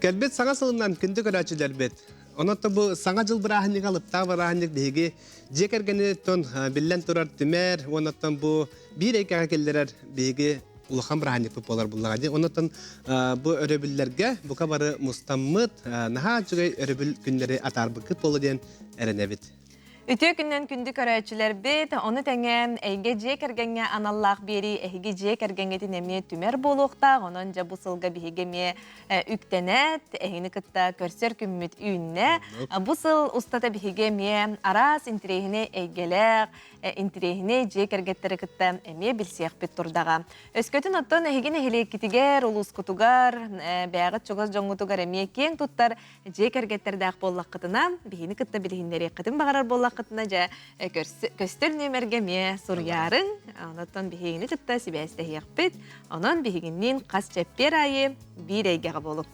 Кэлбит саҥа сылынан күндү көрөөччүлэрбит! Онон бу саҥа дьыл бырааһынньыга алыптаах бырааһынньык биһиги дьиэ кэргэниттэн биллэн турар түмэр уоннаттан бу биир эйгэҕэ киллэрэр биһиги улахан бырааһынньыкпыт буолар буллаҕа дии. Оннуттан бу өрөбүллэргэ бука бары мустаммыт наһаа үчүгэй өрөбүл күннэри атаарбыккыт буолуо диэн эрэнэбит. Үтүө күннэн күндү көрөөччүлэрбит, ону тэҥэ эйгэ дьиэ кэргэҥҥэ аналлаах биэрии эһиги дьиэ кэргэҥҥитин эмиэ түмэр буолуохтаах. Онон дьэ бу сылга биһиги эмиэ үктэнэт, эһигини кытта көрсөр күммүт үүннэ. Бу сыл устата биһиги эмиэ араас интэриэһинэй эйгэлээх, интэриэһинэй дьиэ кэргэттэри кытта эмиэ билсиэхпит турдаҕа. Өскөтүн оттон эһиги нэһилиэккитигэр, улуускутугар, бэйэҕит чугас дьоҥҥутугар эмиэ киэҥ туттар дьиэ кэргэттэрдээх буоллаххытына, биһини кытта билиһиннэриэххитин баҕарар буоллаххытына, дьэ, көстөр нүөмэргэ эмиэ суруйаарыҥ. Онон биһигини кытта сибээстэһиэхпит. Онон биһигинниин хас чэппиэр аайы биир эйгэҕэ буолуҥ.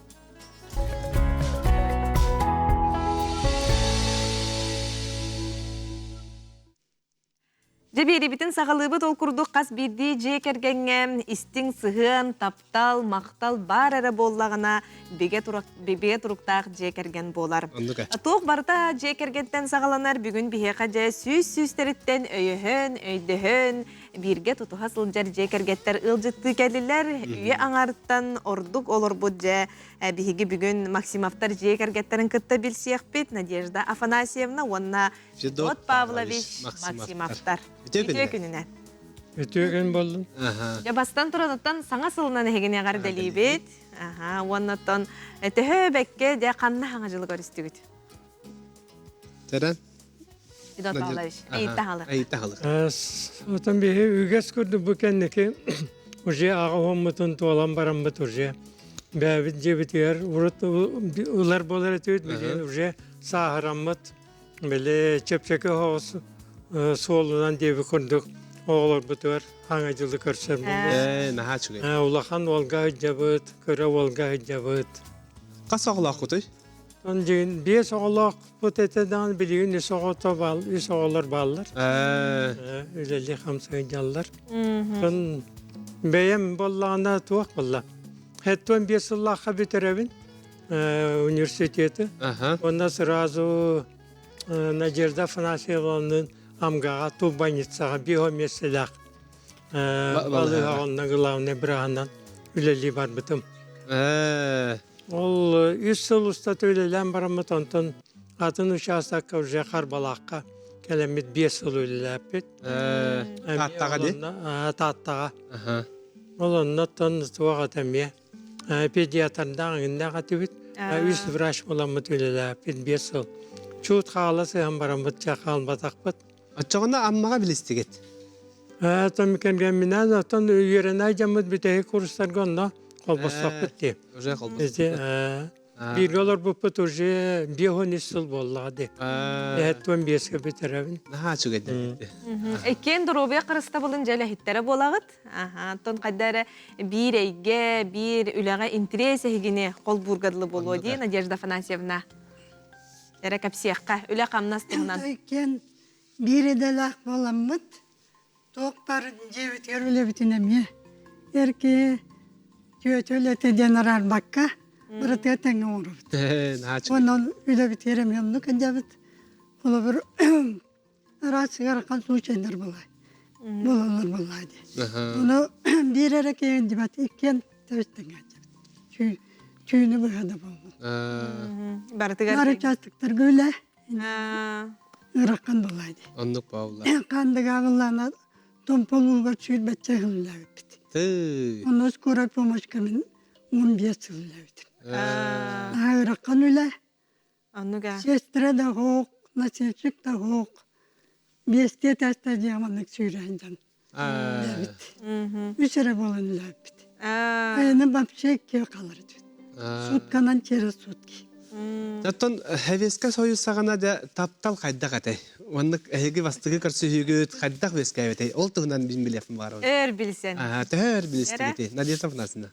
Дьэ биэрибитин саҕалыыбыт ол курдук хас биирдии дьиэ кэргэҥҥэ истиҥ сыһыан, таптал, махтал баар эрэ буоллаҕына бигэ, бигэ туруктаах дьиэ кэргэн буолар. Туох барыта дьиэ кэргэнтэн саҕаланар бүгүн биһиэхэ дьэ сүүс сүүстэриттэн өйөһөн, өйдөһөн, бииргэ тутуһа сылдьар дьиэ кэргэттэр ыалдьыттыы кэллилэр. Үйэ аҥарыттан ордук олорбут дьэ биһиги бүгүн Максимовтар дьиэ кэргэттэрин кытта билсиэхпит Надежда Афанасьевна уонна Федот Павлович Максимовтар. Үтүө күнүнэн. Үтүө күн боллун. Дьэ бастан тураныттан саҥа сылынан эһигини эҕэрдэлиибит. Аха, уоннаттан төһө бэкке дьэ ханна хаҥа жылы көрүстүгүт? Тэрэн. Федот Павлович, эйиттахалык. Эйиттахалык. Отон биһи үгэс курдук бу кэнники уже аҕа уоммутун туолан бараммыт уже бэйэбит дьиэбитигэр урут ылар буолар этибит билигин уже сааһыраммыт Били чэпчэки оһоҕос суолунан диэби курдук оҕолорбутугар хаҥа дьылы көрсөр буоллубут. Ээ, наһаа үчүгэй. Улахан уолга сылдьабыт, кыра уолга сылдьабыт. Хас оҕолооххутуй? Он дьиҥин биэс оҕолоохпут этэ даҕаны билигин үс оҕото баал, үс оҕолор бааллар. Үлэлии хамсыйдаллар. Он бэйэм буоллаҕына туох буолла? Хэттон биэс сыллаахха бүтэрэбин. университеты. Уонна сразу Надежда Афанасьевнаны Амгаҕа туб больницаҕа био миэстэлээх балыыһа онно главный быраһынан үлэлии барбытым. Ол үс сыл устата үлэлээн бараммыт, онтон атын учаастакка уже Харбалаахха кэлэммит биэс сыл үлэлээппит. Тааттаҕа дии? Тааттаҕа. Ол оннуттан туох этэ эмиэ Педиатрдаах иҥиннээх этибит. Үс врач буламмыт үлэлээппит биэс сыл. Чуут хаала сыһан бараммыт чэ хаалбатахпыт. Оччоҕуна Аммаҕа билистигит? Тон кэргэмминээн оттон үөрэнэ дьаммыт бүтэһик курстарга онно холбостохпут дии. Уже холбостохпут. Бииргэ олорбуппут уже биэс сыл буоллаҕа дии. Эһэттэн биэскэ бүтэрэбин. Наһаа үчүгэйдэр. Иккиэн доруобуйа харыстабылын дьэлэһиттэрэ буолаҕыт. Аха, оттон хайда эрэ биир эйгэ, биир үлэҕэ интэриэс эһигини холбуурга дылы буолуо дии, Надежда Афанасьевна. Эрэ кэпсиэххэ, үлэ-хамнас туһунан. Иккиэн биир идэлээх буоламмыт, туох баар дьиэбитигэр үлэбитин эмиэ эр киһи түөтэ үлэтэ диэн араарбакка барытыгар тэҥҥэ оҥоробут. Онон үлэбитигэр эмиэ оннук илдьэбит. Холобур, араас ыарахан случайдар буолар буолаллар буоллаа дии. Ону биир эрэ киһи илдьибэт, иккиэн тэбис тэҥҥэ илдьэбит. Түүнү быһа да буоллун. Барытыгар Бары участоктарга үлэ ыарахан буоллаа дии. Оннук буолла. Хандыгаабыллаана Томполууга сүүрбэччэ сыллаабыппыт. Онно скорая помощька мин 15 сыллаабытым. Ыарахан үлэ. Оннуга. Сестра да суох, носильщик да суох. Биэстии этээстээх дьиэҕэ маннык сүүрэн дьон үлээбит. Үс эрэ буолан үлээбиппит. Айаны вообще иккиэ хаалар этибит. Сутканан через сутки. Оттон Хэвеска Союз саҕана да таптал хайдах этэй? Оннук эһиги бастакы көрсүһүүгүт хайдах үөскээбитэй? Ол туһунан мин билиэхпин баҕарабын. Өр билсэн. Аа, төһө өр билистигитий? Надежда Афанасьевна.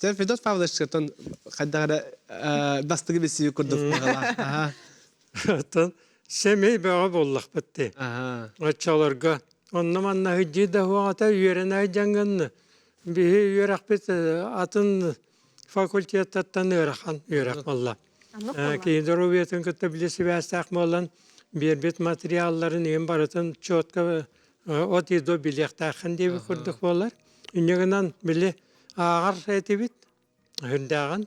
Чэ, Федот Павлович, оттон хайдах эрэ бастакы билсии курдук быһалаах. Аха. Оттон сэмэй бөҕө буоллахпыт дии. Оччолорго онно манна сылдьыы да суоҕата үөрэнэ сылдьаҥҥын. Биһи үөрэхпит атын факультеттартан ыарахан үөрэх буолла. Киһи доруобуйатын кытта били сибээстээх буолан биэрбит материалларын иһин барытын четко от и до билиэхтээххин диэбит курдук буолар. Инньэ гынан били ааҕар этибит үрдээҕин.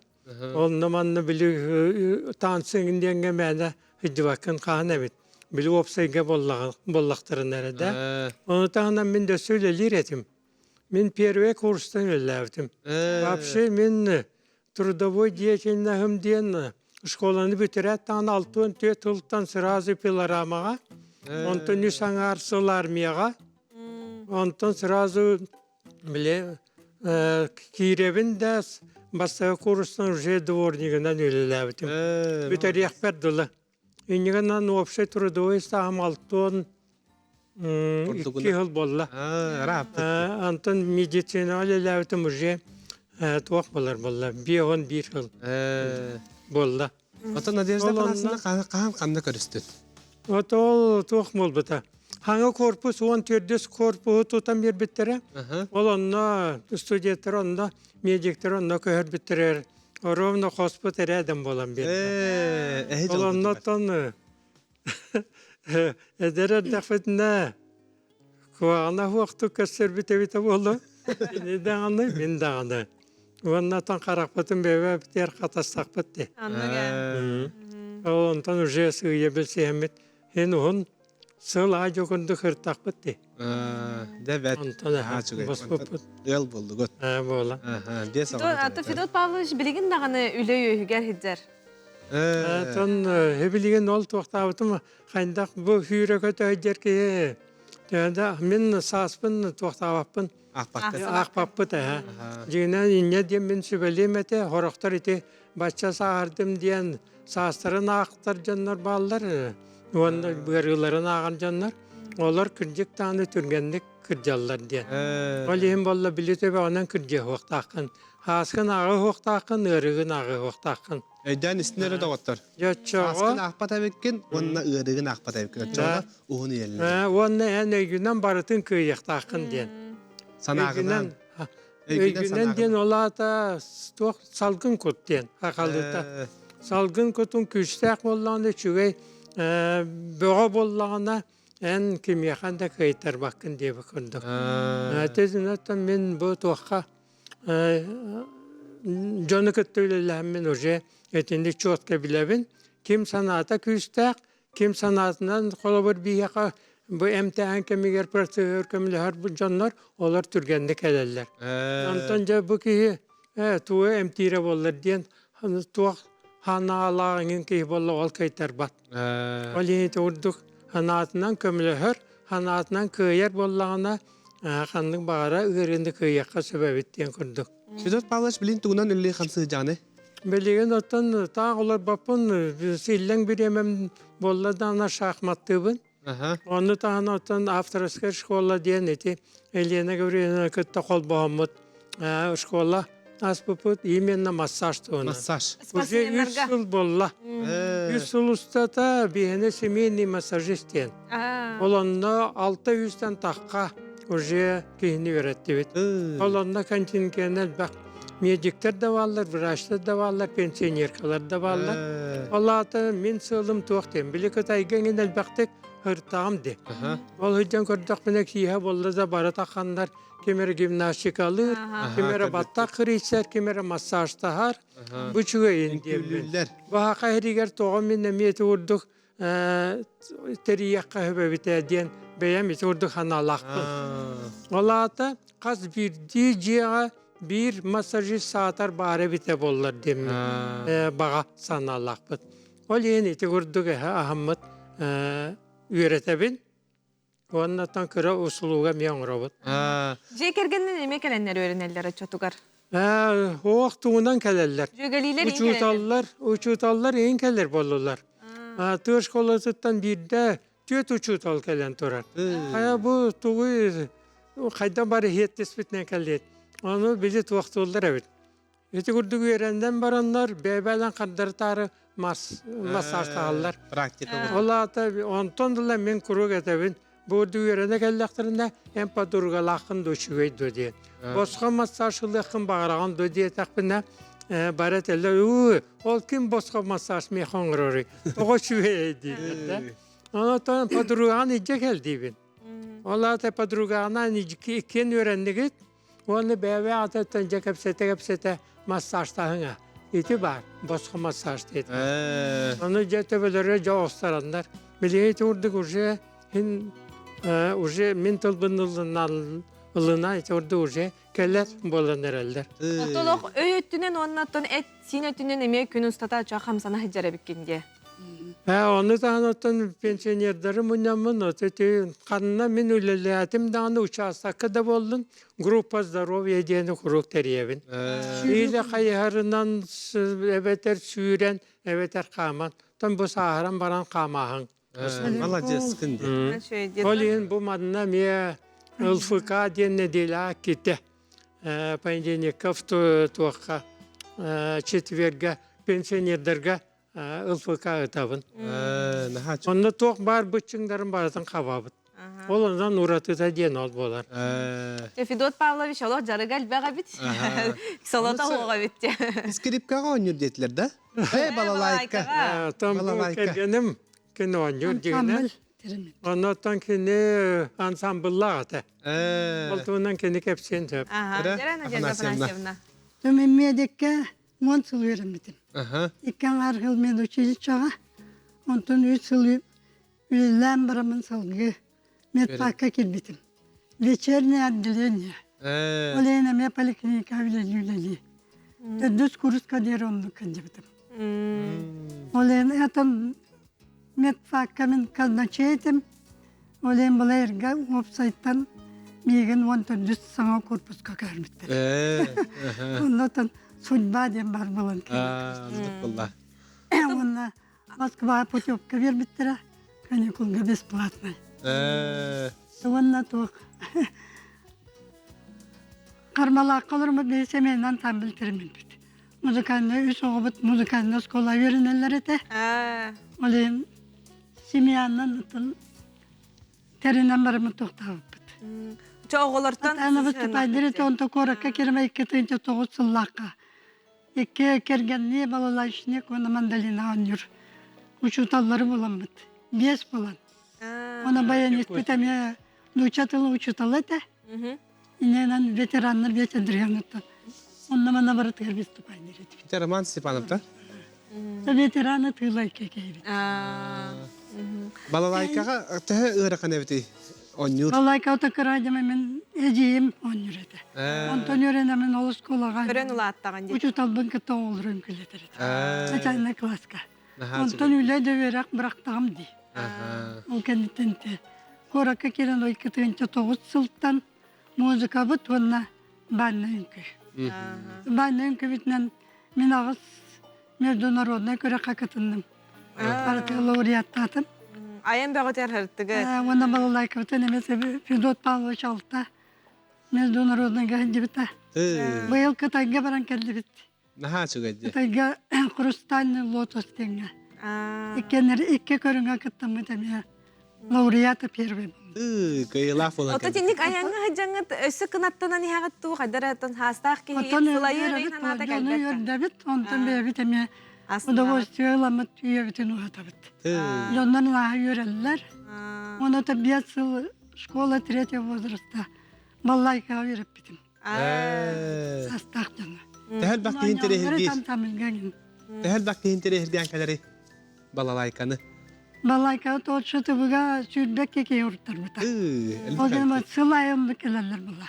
Онно манна били таансыҥ диэҥҥэ мээнэ сылдьыбаккын хаһан эбит. Били уопсайга буоллахтарына эрэ да. Ону таһынан мин дөссө үлэлиир этим. Мин первый курстан үлэлээбитим. Вообще мин трудовой деятельноһым диэн школаны бүтэрээт даҕаны 64 сылтан сразу пилорамаҕа, онтон үс аҥаар сыл армияҕа, онтон сразу били киирэбин да бастакы курстан уже дворнигынан үлэлээбитим. Бүтэриэхпэр дылы. Иннигэнэн общай трудовой стааһым алтыан икки сыл буолла. Антон медицинаҕа үлэлээбитим уже туох буолар буолла, 51 сыл буолла. Оттон Надежда Афанасьевна хаһан ханна көрүстүт? Вот ол туох буолбута. Хаҥа корпус 14 корпуһу тутан биэрбиттэрэ. Ол онно студенттар онно, медиктер онно көһөрбүттэрэр. Ровно хоспут эрээдэн буолан биэрдэ. Ол оннотон эдэр эрдэхпитинэ куһаҕана суохтук көрсөрбүт эбитэ буолуо. Кини даҕаны, мин даҕаны. Уонна оттон харахпытын бэйэбитигэр хатастахпыт дии. Ол онтон уже сыыйа билсиһэммит һин уһун сыл аайы курдук ыртахпыт дии. Дэ бэт. Онтон боспуппут. Ыал буоллугут. Буола. Ата Федот Павлович билигин даҕаны үлэ үөһүгэр сылдьар. Тон билигин ол туохтаабытым хайдах бу сүүрэ көтө киһи да мин сааспын туохтаабаппын аахпаппыт эһэ. Дьиҥинэн инньэ диэн мин сүбэлиэм этэ сорохтор ити бачча сааһырдым диэн саастарын аахтар дьоннор бааллар уонна ыарыыларын ааҕар дьоннор олор кырдьык даҕаны түргэнник кырдьаллар диэн. Ол иһин буолла били төбөҕүнэн кырдьыахуохтааххын. Ааскын ааҕыахуохтааххын, ыарыыгын ааҕыахуохтааххын. Өйдөөн истин эрэ доҕоттор. Дьоччоҕо Ааскын аахпат эбиккин уонна ыарыыгын аахпат эбиккин. Оччоҕо уһун үйэлэнэр. Уонна эн өйгүнэн барытын кыайыахтааххын диэн. Санааҕынан. Өйгүнэн диэн ол аата туох салгын кут диэн хахалыта. Салгын кутун күүстээх буоллаҕына үчүгэй бөҕө буоллаҕына эн кимиэхэ да кыайтарбаккын диэбит курдук. Оттон мин бу туохха дьону кытта үлэлэһэммин уже итинник четко билэбин. Ким санаата күүстээх, ким санаатынан холобур биһиэхэ бу эмтээһин кэмигэр процессор көмөлөһөр дьоннор олор түргэнник кэлэллэр. Онтон дьэ бу киһи тугу эмтиирэ буоллар диэн туох ханаалаах эҥин киһи буолла ол кыайтарбат. Ол иһин ити курдук санаатынан көмөлөһөр, санаатынан кыайар буоллаҕына ханнык баҕара ыарыыны кыайыахха сөп эбит диэн курдук. Федот Павлович билин тугунан үлэлии хамсыыр Билигин оттон таах олорбоппун, иллэҥ бириэмэм буолла даҕаны шахматтыыбын. Ону таһынан оттон авторская школа диэн ити Елена Гавриловна кытта холбоһоммут школа аспыппыт именно массаж туһунан. Массаж. Уже үс сыл буолла. Үс сыл устата биһиэнэ семейный массажист диэн. Ол онно алта үстэн тахха уже киһини үөрэттибит. Ол онно контингент элбэх медиктер да бааллар, врачтар да бааллар, пенсионеркалар да бааллар. Ол аата мин сыалым туох диэн, били Кытайга эҥин элбэхтик ыртаҕым ди. Ол сылдьан көрдөхпүнэ кииһэ буолла да бары тахханнар ким эрэ гимнастикалыыр, ким эрэ баттах кырыйсар, ким эрэ массажтаһар. Бу үчүгэйин диэммин. Баһаха иһигэр тоҕо мин эмиэ ити курдук тэрийиэххэ сөп эбит ээ диэн бэйэм ити курдук санаалаахпын. Ол аата хас биирдии дьиэҕэ биир массажист саатар баар эбитэ буоллар диэммин баҕа санаалаахпыт. Ол иһин ити курдук эһэ аһаммыт үөрэтэбин уонна оттон кыра услуга эмиэ оҥоробут. Дьиэ кэргэнинэн эмиэ кэлэннэр үөрэнэллэр оччотугар. Оох тугунан кэлэллэр. Дьүөгэлиилэр Учууталлар, учууталлар иһин кэлэр буоллулар. Тыа школатыттан биирдэ түөрт учуутал кэлэн турар. Хайа бу тугуй хайдан бары иһиэттиспитинэн кэллиэт. Ону били туохтууллар эбит. Ити курдук үөрэнэн бараннар бэйбэлэн хардары-таары массажтаһаллар. Практика Ол аата онтон ыла мин куруук этэбин. Бу үөрэнэ кэллэхтэринэ эн подругалааххын дуо үчүгэй дуо диэн. Босхо массаж ылыаххын баҕараҕын дуо диэтэхпинэ бары этэллэр уу ол ким босхо массаж миэхэ оҥороруй тоҕо үчүгэй дииллэр да. Онон подругаҕын илдьэ кэл диибин. Ол аата подругаҕынан иккиэн үөрэннигит Уонна бэйэбэ аатыттан дьэ кэпсэтэ-кэпсэтэ массажтаһыҥа. Ити баар, босхо массаж диэтэ. Ону дьэ төбөлөрө дьэ оҕустараннар. Билигин ити курдук уже һин уже мин тылбын ылынан ылына ити курдук уже кэлэр буолан эрэллэр. Оттолох өй өттүнэн уонна оттон эт сиин өттүнэн эмиэ күн устата чо хамсана сылдьар эбиккин диэ. Ону таһынан пенсионердары мунньаммын, ити ханна мин үлэлээтим даҕаны учаастакка да буоллун, группа здоровья диэни куруук тэрийэбин. Или хайыһарынан эбэтэр сүүрэн, эбэтэр хааман. Тон бу сааһыран баран хаамааһыҥ. Маладьыаскын диэн. Ол иһин бу манна эмиэ ЛФК диэн нэдиэлэ китэ. Понедельникка туохха четверга пенсионердарга ЛФК ытабын. Онно туох баар быччыҥнарын барытын хабабыт. Ол онон уратыта диэн ол буолар. Федот Павлович олох дьарыга элбэх эбит. Солото суох эбит. Скрипкаҕа оонньуур диэтилэр да? Э, балалайка. Балалайка. Кэргэним кини оонньуур дигинэ. Оннуттан кини ансамбллаах этэ. Ол туһунан кини кэпсиэн сөп. Надежда Афанасьевна. Мен медикке 10 сыл үөрэммитим. Икки аҥаар сыл медучилищеҕа, онтон үс сыл үлэлээн бараммын салгыы медпарка киирбитим. Вечернее отделение. Ол иһин эмиэ поликлиника үлэлии-үлэлии. Төрдүс курска диэри оннук кэлдьибитим. Ол иһин это медфакка мин казначей этим. Ол иһин былайырга уопсайтан миигин 14 саҥа корпуска көһөрбүттэр. Оннотон судьба диэн бар буолан Уонна Москва путевка биэрбиттэрэ, каникулга бесплатный. Уонна туох Кармалаахха олорбут биһи семейный ансамбль тэриммиппит. Музыкальный үс оҕобут музыкальный оскуола үөрэнэллэр этэ. Ол иһин семьянан ытын тэринэн барыммыт туохтаабыппыт. Чо оҕолортон Аны выступайдыр это онто куоракка кирмэ 2 9 сыллаахха икки кэргэннии балалайшник уонна мандолина оонньуур учууталлары буламмыт. Биэс булан. Она баяниспыт эмиэ нуучча тылы учуутала этэ. Иннинэн ветераннар ветераннар Онно манна барытыгар выступайдыр этибит. Это Роман Степанов, да? Ветераны тыылай кэкэйбит. Балалайкаҕа төһө ыарахан эбитий оонньуур? Балалайка отакыраадьама мен эдьиийим оонньуур этэ. Онтон үөрэнэмин ол оскуолаҕа Көрөн улааттаҕын дии. учууталбын кытта оҕолорун күлэтэр этэ. Начальнай класска. Онтон үлэ да үөрэх бырахтаҕым дии. Ол кэнниттэн те куоракка киирэн ой 19 сылтан музыкабыт уонна бааннай үҥкүү. Бааннай үҥкүүбүтүнэн мин аҕыс международнай күрэххэ кытынным. Барыта лауреаттаатым. Айан бөҕөтөр һыртыгы. Уонна балалайкабытын эмиэ Федот Павлович алта международныйга сылдьыбыта. Быйыл Кытайга баран кэллибит. Наһаа үчүгэй дии. Кытайга хрустальный лотос диэҥҥэ. Иккиэннэр икки көрүҥҥэ кыттаммыт эмиэ лауреата первый был. Кыайыылаах буолан Ото тинник айаҥҥа сылдьаҥҥыт өссө кынаттанан иһэҕит дуу хайдар атын хаастаах киһи сылайыы санаата кэлбэт. Үөрдэбит, онтон бэйэбит эмиэ удовольствие ыламмыт үйэбитин уһатабыт. Дьоннор наһаа үөрэллэр. Оны биэс сыл школа третьего возраста баллайкаҕа үөрэппитим. Састаах дьоно. Төһө элбэх киһи интэриэһиргиир? Төһө элбэх киһи интэриэһиргээн кэлэрий балалайканы? Балалайканы тооччу тыбыга сүүрбэккэ киһи уруттарбыта. Ол гынан сыл айы оннук кэлэллэр була.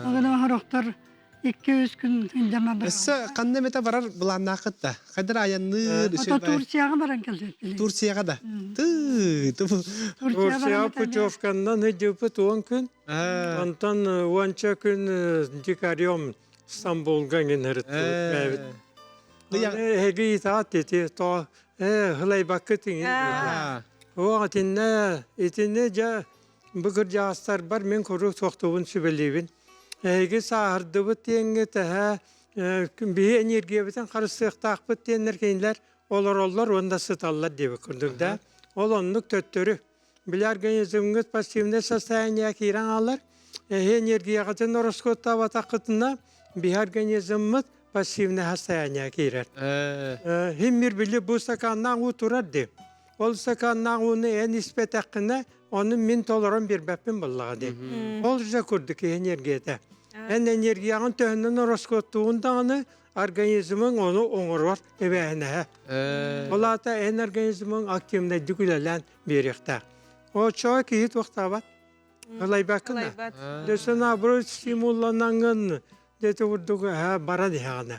Ол гынан сорохтор 2-3 күн сылдьама барар. Өссө ханна эмэтэ барар былааннааххыт да? Хайдар айанныыр? Ото Турцияҕа баран кэлбиппит. Турцияҕа да? Тыы, Турция путевканнан ыдьыппыт 10 күн. Онтон уонча күн дикарем Стамбулга иҥин Эһиги итаат ити то хылайбаккыт иҥин. О итиннэ итиннэ дьэ бу кырдьаҕастарбар мин куруук суохтуубун сүбэлиибин. Эһиги сааһырдыбыт диэҥҥэ тэһэ биһи энергиябытын харыстыахтаахпыт диэннэр кинилэр олороллор уонна сыталлар диэбит курдук да. Ол оннук төттөрү. били организмҥыт пассивнай состояние киирэн хаалар. Эһи энергияҕытын ороскуоттаабатаххытына, биһи организммыт пассивнай состояние киирэр. Химмир били бу стаканнаах уу турар дии. Ол стаканнаах ууну эн испэтэххинэ, ону мин толорон биэрбэппин буоллаҕа дии. Ол же курдук энергията. Эн энергияҕын төһөннөн ороскуоттуугун даҕаны организмыҥ ону оҥорор эбээһинэһэ. Ол аата эн организмыҥ активнайдык үлэлээн биэриэхтээх. Оччоҕо киһи туохтаабат. Ылайбаккын да. Дөссө наоборот стимулланаҥҥын Дете курдук баран иһэҕинэ.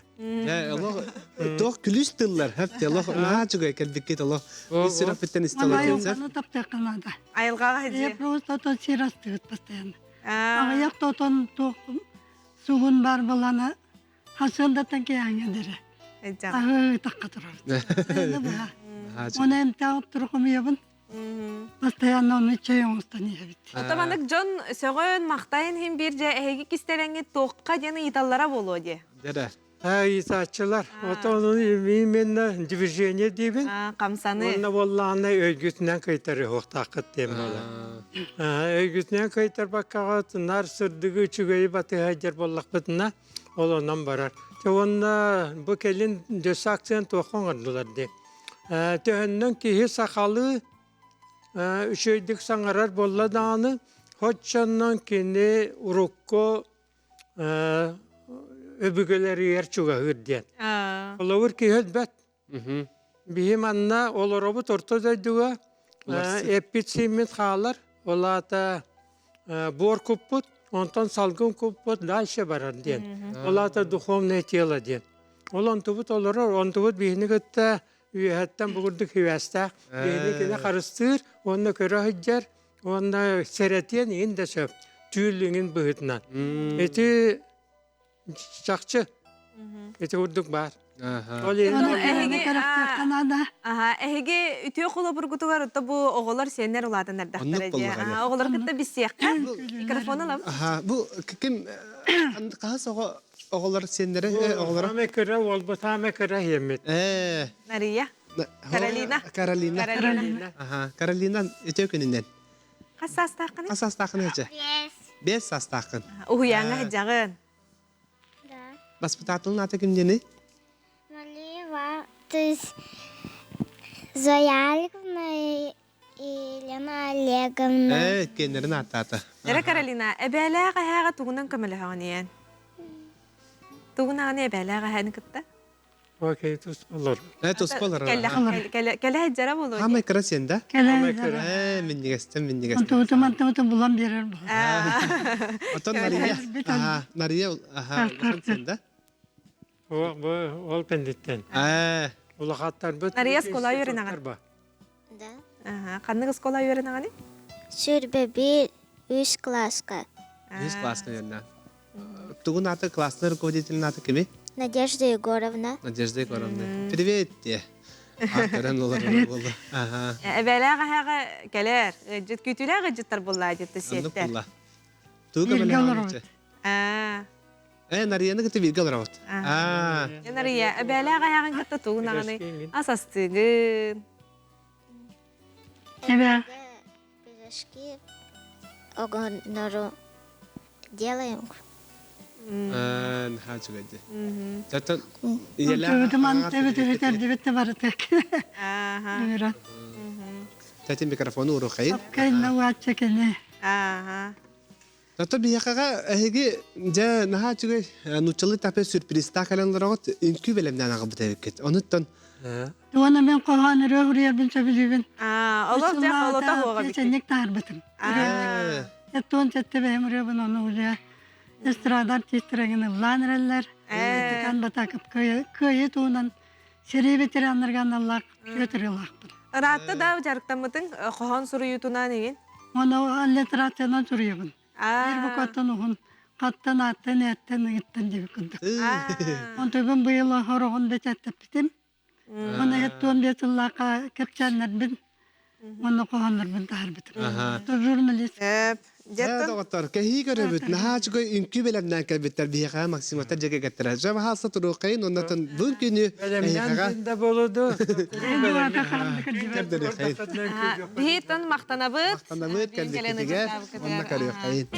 Олох туох күлүс тыллар хэп олох наһаа үчүгэй кэлбиккит олох ис сүрэхпиттэн истэ Айылҕаны таптыахха наада. Айылҕаҕа Я просто тот сир астыгыт постоянно. Аҕыйах тотон туох сугун бар балана хасыандаттан киһиҥэ дэрэ. Аһыы тахха турар. Оны эмтээх турукумуйабын. Постоянно ону чэй оҥостон иһэбит. Ото маннык дьон сөҕөн, махтайын иһин биир дьэ эһиги кистэлэҥҥит туохха диэн ыйыталлара буолуо диэ. Дьэрэ. Ыйытааччылар. Ото ону именно движение диибин. Хамсаныы. Уонна буоллаҕына өйгүтүнэн кыйтарыһыахтааххыт диэн буолар. Өйгүтүнэн кыйтарбаккаҕыт нар сырдыгы үчүгэйи батыһа дьэр буоллахпытына ол онон барар. Дьэ уонна бу кэлин дөссө акцент туохха оҥордулар дии. Төһөннөн киһи сахалыы үчүгэйдик саҥарар буолла даҕаны, оччонон кини урукку өбүгэлэригэр чугаһыыр диэн. Холобур, киһи өлбөт. Биһи манна олоробут орто дойдуга эппит-сииммит хаалар, ол аата буор куппут, онтон салгын куппут дальше барар диэн. Ол аата духовное тело диэн. Ол онтубут олорор, онтубут биһини кытта үөһэттэн бу курдук хибээстээх. Биһини кини харыстыыр уонна көрө сылдьар уонна сэрэтиэн иһин да сөп түүл иҥин быһыытынан. Ити чахчы ити курдук баар. Ол эһиги Аха, эһиги үтүө холобургутугар отто бу оҕолор сиэннэр улаатан эрдэхтэрэ дии. Оҕолор кытта биссиэххэ. Микрофон ылам. Аха, бу ким хаһыс оҕо оҕолор сиэннэрэ оҕолоро? Аме кыра уолбут аме кыра иэммит. Мария. Каролина. Каролина. Каролина. Аха, Каролина үтүө күнүнэн. Хас саастааххын? Хас саастааххын эчэ? Биэс. Биэс саастааххын. Уһуйааҥҥа сылдьаҕын. Да. Воспитатель аата ким диэний? Малиева, то есть Зоя Олеговна и Лена Олеговна. Ээ, киэннэрин ааттаата. Эрэ Каролина, эбээлээх эһээҕэ тугунан көмөлөһөҕүн ийэн? Тугунаҕын эбээлээх эһээни кытта? Окей, тус олор. Ээ, туспа олорор. Кэлэ сылдьара буолуо. Хаамай кыра сиэн да? Кэлэ кыра. Ээ, минньигэстэн минньигэстэн. Онтубутум антыбытым булан биэрэр буолар. Оттон Мария, аха, Мария, аха, улахан сиэн да? Бу ол кэнниттэн. Ээ. Улахаттарбыт. Мария оскуола үөрэнэҕин? Да. Аха, ханнык оскуола үөрэнэҕиний? Сүүрбэ үс класска. Үс класска үөрэнэ. Тугун ааты классный руководитель ааты кими? Надежда Егоровна. Надежда Егоровна. Привет те. Көрөн олорор буолла. Аха. Эбээлээх эһээҕэ кэлэр. Ыдьыт күүтүүлээх ыдьыттар буолла дьытты Оннук сиэттэр. буолла. Тугу Бииргэ көмөлөһөҕүн олоробут. ичэ? Э, Нарияны кытта бииргэ олоробут. Аа. Нария, эбээлээх эһээҕин кытта тугун аҕаны ас астыыгын. Эбээ. Пирожки огонору делаем. Э, наһаа үчүгэй дии. Зато Онтубутум антыбыт эбит эрдибит барытык. Ааха. Тати микрофону урухайын. Кайна уачча кene. Ааха. Зато биһиэхэҕэ эһиги дьэ наһаа үчүгэй нууччалыы тапе сюрпризтаах кэлэн олороҕут үҥкүү бэлэмнээн аҕалбыт эбиккит. Онуттан Уонна мен хоһоон ырыа уруйарбын сөбүлүүбүн. Аа, олох дьэ холото хуоҕа бикки. Сенник таарбытым. Эттуон сетте бэйэм ырыабын ону улуя эстрада артистарыгын ыллаан эрэллэр. Тыкан батакып кыайы туунан сэрии ветераннарга аналлаах ырыалаахпын. Ыраатта да дьарыктаммытыҥ хоһоон суруйуутунан игин? Оны аллитерациянан суруйабын. Биир букваттан уһун хаттан ааттан ээттэн ыйыттан диэбит курдук. Онтуйбун быйыл хороҕун бэчээттаппитим. Оны эттуон биэс сыллаахха кэпсээннэрбин уонна хоһооннорбун таһаарбытым. Журналист. Дьэ, доҕоттор, кэһии көрөбүт. Наһаа үчүгэй үҥкүү бэлэмнээн кэлбиттэр биһиэхэ Максимовтар дьэ кэгэттэрэ. Дьэ, баһаалса туруоххайын, оннотон бу күнү Бэлэмнээн да болуду. Көрдөрүөххэйин. Биһиттэн махтанабыт. Махтанабыт кэлбиккитигэр, онно көрүөххэйин.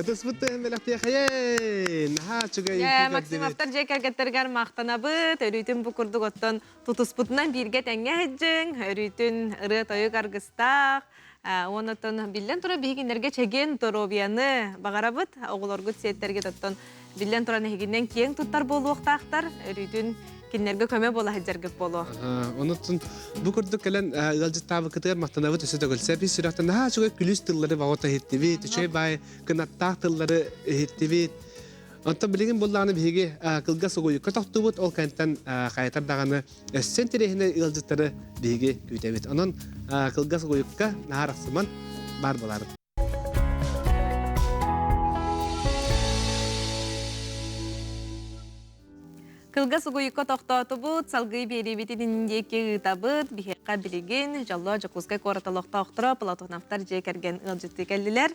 Ытыспыт тыаһын бэлэхтиэхэйин! Наһаа үчүгэй Дьэ, Максимовтар дьиэ кэргэттэригэр махтанабыт. Өрүүтүн бу курдук оттон тутуспутунан бииргэ тэҥҥэ сылдьыҥ. Өрүүтүн ырыа-тойук аргыстаах. Уонна оттон биллэн турар биһигиннэргэ чэгиэн доруобуйаны баҕарабыт. Оҕолоргут сиэттэргит оттон биллэн туран эһигиннэн киэҥ туттар буолуохтаахтар. Өрүүтүн кинилэргэ көмө буола сылдьаргыт буолуо. Онон бу курдук кэлэн ыалдьыттаабыккытыгар махтанабыт өссө төгүл. Сэпи сүрэхтэн наһаа үчүгэй күлүүс тыллары баҕата иһиттибит, үчүгэй баай кынаттаах тыллары иһиттибит. Онтон билигин буллаҕына биһиги кылгас угуйукка тохтуубут, ол кэнтэн хайатар даҕаны өссө интэриэһинэй ыалдьыттары биһиги күүтэбит. Онон кылгас угуйукка наһаа арахсыман баар буолаарыт. Кылгас угуйукка тохтоотубут, салгыы биэриибитин диэки ыытабыт. Биһиэхэ билигин Дьоллоо Дьокуускай куорат олохтоохторо Платоновтар дьиэ кэргэн ыалдьыттыы кэллилэр.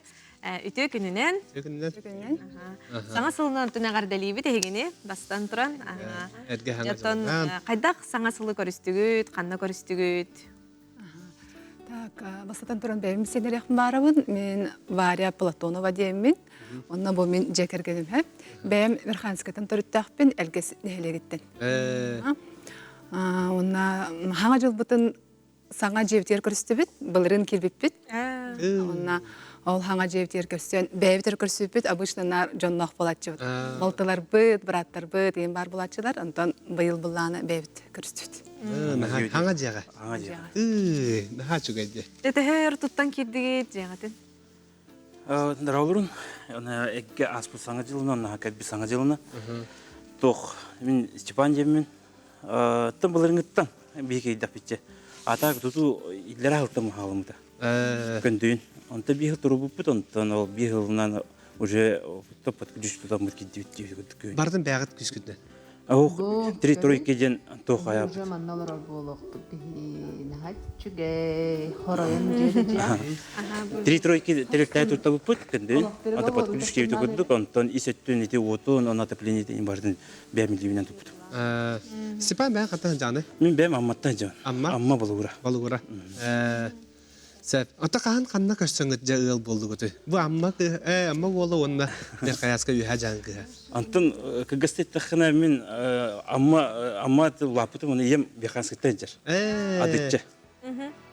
Үтүө күнүнэн. Үтүө күнүнэн. Саҥа сылынан түнэҕэрдэлиибит эһигини бастан туран. Эргэ саҥа Оттон хайдах саҥа сылы көрүстүгүт, ханна көрүстүгүт? Так, бастатан туран бэйэм сэнэриэхпин баарабын. Мин Варя Платонова диэммин. Онно бу мин дьиэ кэргэним һэ. Бэйэм Верханскайтан төрүттээхпин, Элгэс нэһилиэгиттэн. Онна хаҥа дьылбытын саҥа дьиэбитигэр көрүстүбүт, былырыын киирбиппит. Онна ол хаҥа дьиэбитигэр көрсөн, бэйэбитигэр көрсүбүппүт, обычно наар дьонноох буолааччыбыт. Балтыларбыт, бырааттарбыт, ийэм баар буолааччылар. Онтон быйыл былааны бэйэбит көрүстүбүт. Хаҥа дьиэҕэ. Хаҥа дьиэҕэ. Наһаа үчүгэй дьиэ. Төһө өр туттан киирдигит дьиэҕитин? Дороолорун, аны эгге ааспыт саҥа дьылына, наһаа кэлбит саҥа дьылына. Туох, мин Степан диэммин. Тым былырыҥыттан биһиги кийдэхпитчэ. Атаак туту иллэрэ аһылтан хаалымыта. Көндүйүн. Онто биир турубуппут, онтон ол биир сылынан уже топпот күдүс тутаммыт киддибит диэбит. Бардын бэҕит күскүтүнэн. Ох, три тройки диэн туох айаабыт. Уже манна олорор буолуохпут биһи наһаа үчүгэй хоройон дьиэ Три тройки тэрилтэһэ туттабыппыт көндүн. Ата подключ диэбити курдук, онтон ис өттүн ити уотун, он отопление бардын бэйэм илиибинэн туппутум. Степан бэйэн хантан сылдьаҕыный? Мин бэйэм Амматтан сылдьабын. Амма? Амма Болугура. Болугура. Сөп. Ото хаһан ханна көрсөҥҥүт дьэ ыал буоллугутуй? Бу Амма кыыһа, ээ, Амма уола уонна Верхоянскай үөһээ дьаҥ кыыһа. Антон кыргызта эттэххинэ мин Амма Амма улааппытым уонна ийэм Верхоянскайтан сылдьар. Адычча.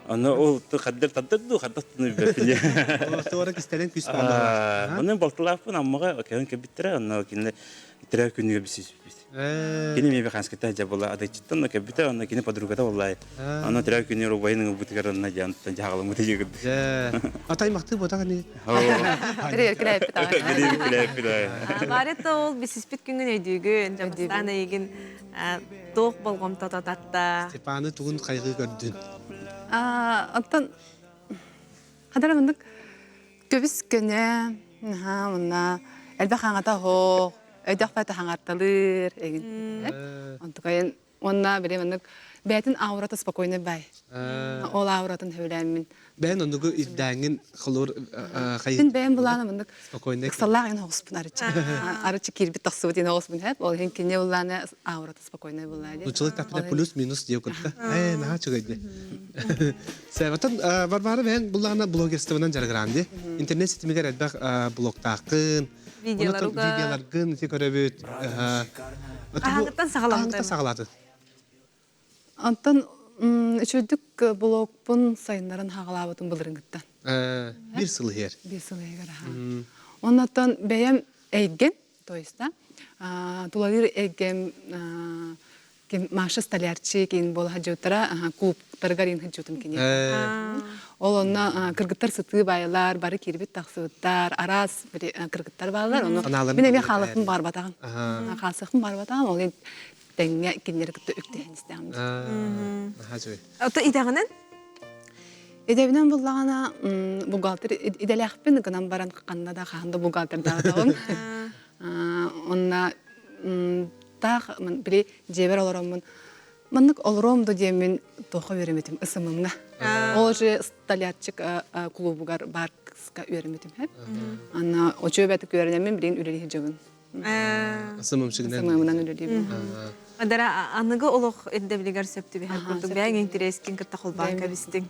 Аны ол хаддар таддар дуу хаддар тыны билбэппин. Туора кистэлэҥ күүс баар. Онон балтылаахпын Аммаҕа кэлэн кэлбиттэрэ, онно кинилэр итирээ күнүгэр билсиспиппит. Кини эмиэ Беханскайта дьэ була адычыттан да кэлбитэ, онно кини подругата буоллай. Онно төрөө күнүгэр убайын ыҥырбытыгар онно дьэ онтон дьаһаҕаламмыта дьиэгирдик. Атай махтыы буотах ини. Бирир килээппит Бирир килээппит аҕай. Варя ол бисиспит күнгүн өйдүүгүн, дьабыстаан эйигин туох болҕомтото татта? Степаны тугун хайгыы көрдүн? Оттон хадара мындык көбүс көнө, наһаа уонна элбэх хаҥата оһох, өйдөөх бата хаҥарталыыр эгин. Онтукайын уонна били маннык Бэйэтин аурата спокойный бай. Ол ауратын сөбүлээммин. Бэйэн оннугу ирдээҥҥин холуур Мин бэйэм булаана мындык ыксаллаах ин оҕуспун арычы. Арычы киирбит тахсыбыт ин оҕуспун хэп. Ол иһин кини булаана аурата спокойный булаа дии. Нуччалыы таппыта плюс-минус диэ кытта. Ээ, наһаа үчүгэй Сәбэтэн Варвара бэйэн булаана блогерствонан дьарыгыраан дии. Интернет ситимигэр элбэх блогтааххын, видеоларгын ити көрөбүт. Хаһааҥҥыттан саҕаламмытай? Хаһааҥҥыттан саҕалаатын? Онтон үчүгдүк блогпун сайыннаран хаҕалаабытым былырыҥҥыттан. Биир сыл иһэр. Биир сыл иһигэр аха. Оннотон бэйэм эйгэм, то есть да, тулалыыр эйгэм ким Маша Столярчик ин буола сылдьыбыттара, клубтарыгар ин сылдьыбытым кини. Ол онно кыргыттар сытыы баайылар, бары киирбит тахсыбыттар, араас кыргыттар бааллар. Ону мин эмиэ хаалыахпын баарбатаҕым. Хаалсыахпын баарбатаҕым, ол тэҥҥэ кинилэри кытта үктэһэн истэҕим. Наһаа үчүгэй. Ото идэҕинэн? Идэбинэн буллаҕына бухгалтер идэлээхпин гынан баран ханна да хаһан да бухгалтердаабатаҕым. Онна таах били дьиэбэр олороммун маннык олоруом да диэммин туохха үөрэммитим ысымымҥа. Ол же столярчик клубугар баркска үөрэммитим. Анна очуобэтик үөрэнэммин билигин үлэлии сылдьабын. Сымымчыгынан. Сымымынан үлэлиибин. Адара аныгы олох ирдэбилигэр сөп түбэһэр курдук бэйэҥ интэриэскин кытта холбоон кэбистиҥ.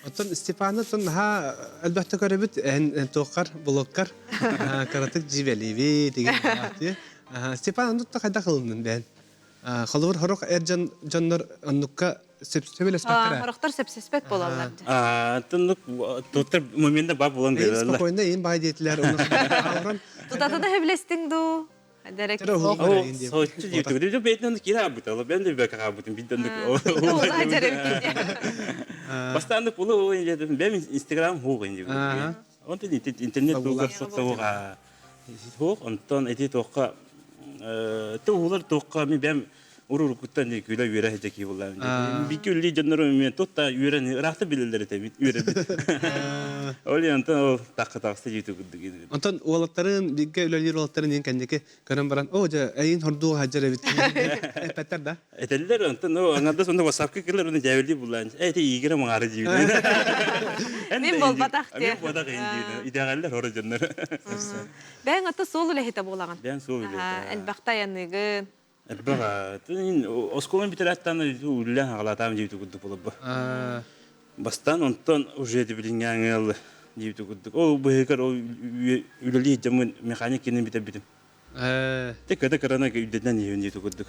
Оттон Степаны оттон наһаа элбэхтэ көрөбүт эн туоххар блогкар кыратык дьиибэлиибит деген Степан оннукта хайдах ылыннын бэйэн Холобур, сорох эр дьон дьоннор оннукка сөбүлэспэттэр. Сорохтор сөпсөспөт буолаллар. Туннук туттар момента бар булан Эйин спокойно эйин бай диэтилэр. Тутатына сөбүлэстиҥ дуу? Соччу диэтигит. Бэйтэн кира абыта, бен де бека абытын бидден. Бастаан пулу бэм Инстаграм хугын дип. Онтон интернет тугар соттауга Суох, онтон ити туохха туһулар туохха ми бэм урурукуттан күлэ үөрэ сылдьа кии буллаам. Бики үлли дьоннору мен тутта үөрэн ыраахта билэллэр этэ үөрэбит. Ол онтон ол тахха тахса дьииту курдук. Онтон уолаттарын бииргэ үлэлиир уолаттарын иин кэнники көрөн баран, о дьэ эйин хордуу хаджар эбит эппэттэр да? Этэллэр онтон о аңардас онно WhatsApp-ка кэлэр оны дьээбэлии буллаан. Э ити иигирэ маҥаары диибит. Мин буолбатах диэ. Мин буолбатах диибит. Итэҕэллэр хоро дьоннор. Бэйэҥ аты суол үлэһитэ буолаҕын. Бэйэҥ суол үлэһитэ. Элбэхтэ айаныыгын. Элбэх оскуоланы бүтэрээттан үлэлээн хаҕалаатаам диэбит курдук буоларбы. Бастаан онтон уже билиҥҥээҥи диэбит курдук. Ол быһыгар ол үлэлии дьоммун механик кинин бүтэрбитим. Те кыта кырана үрдэтинэн иһин диэту курдук.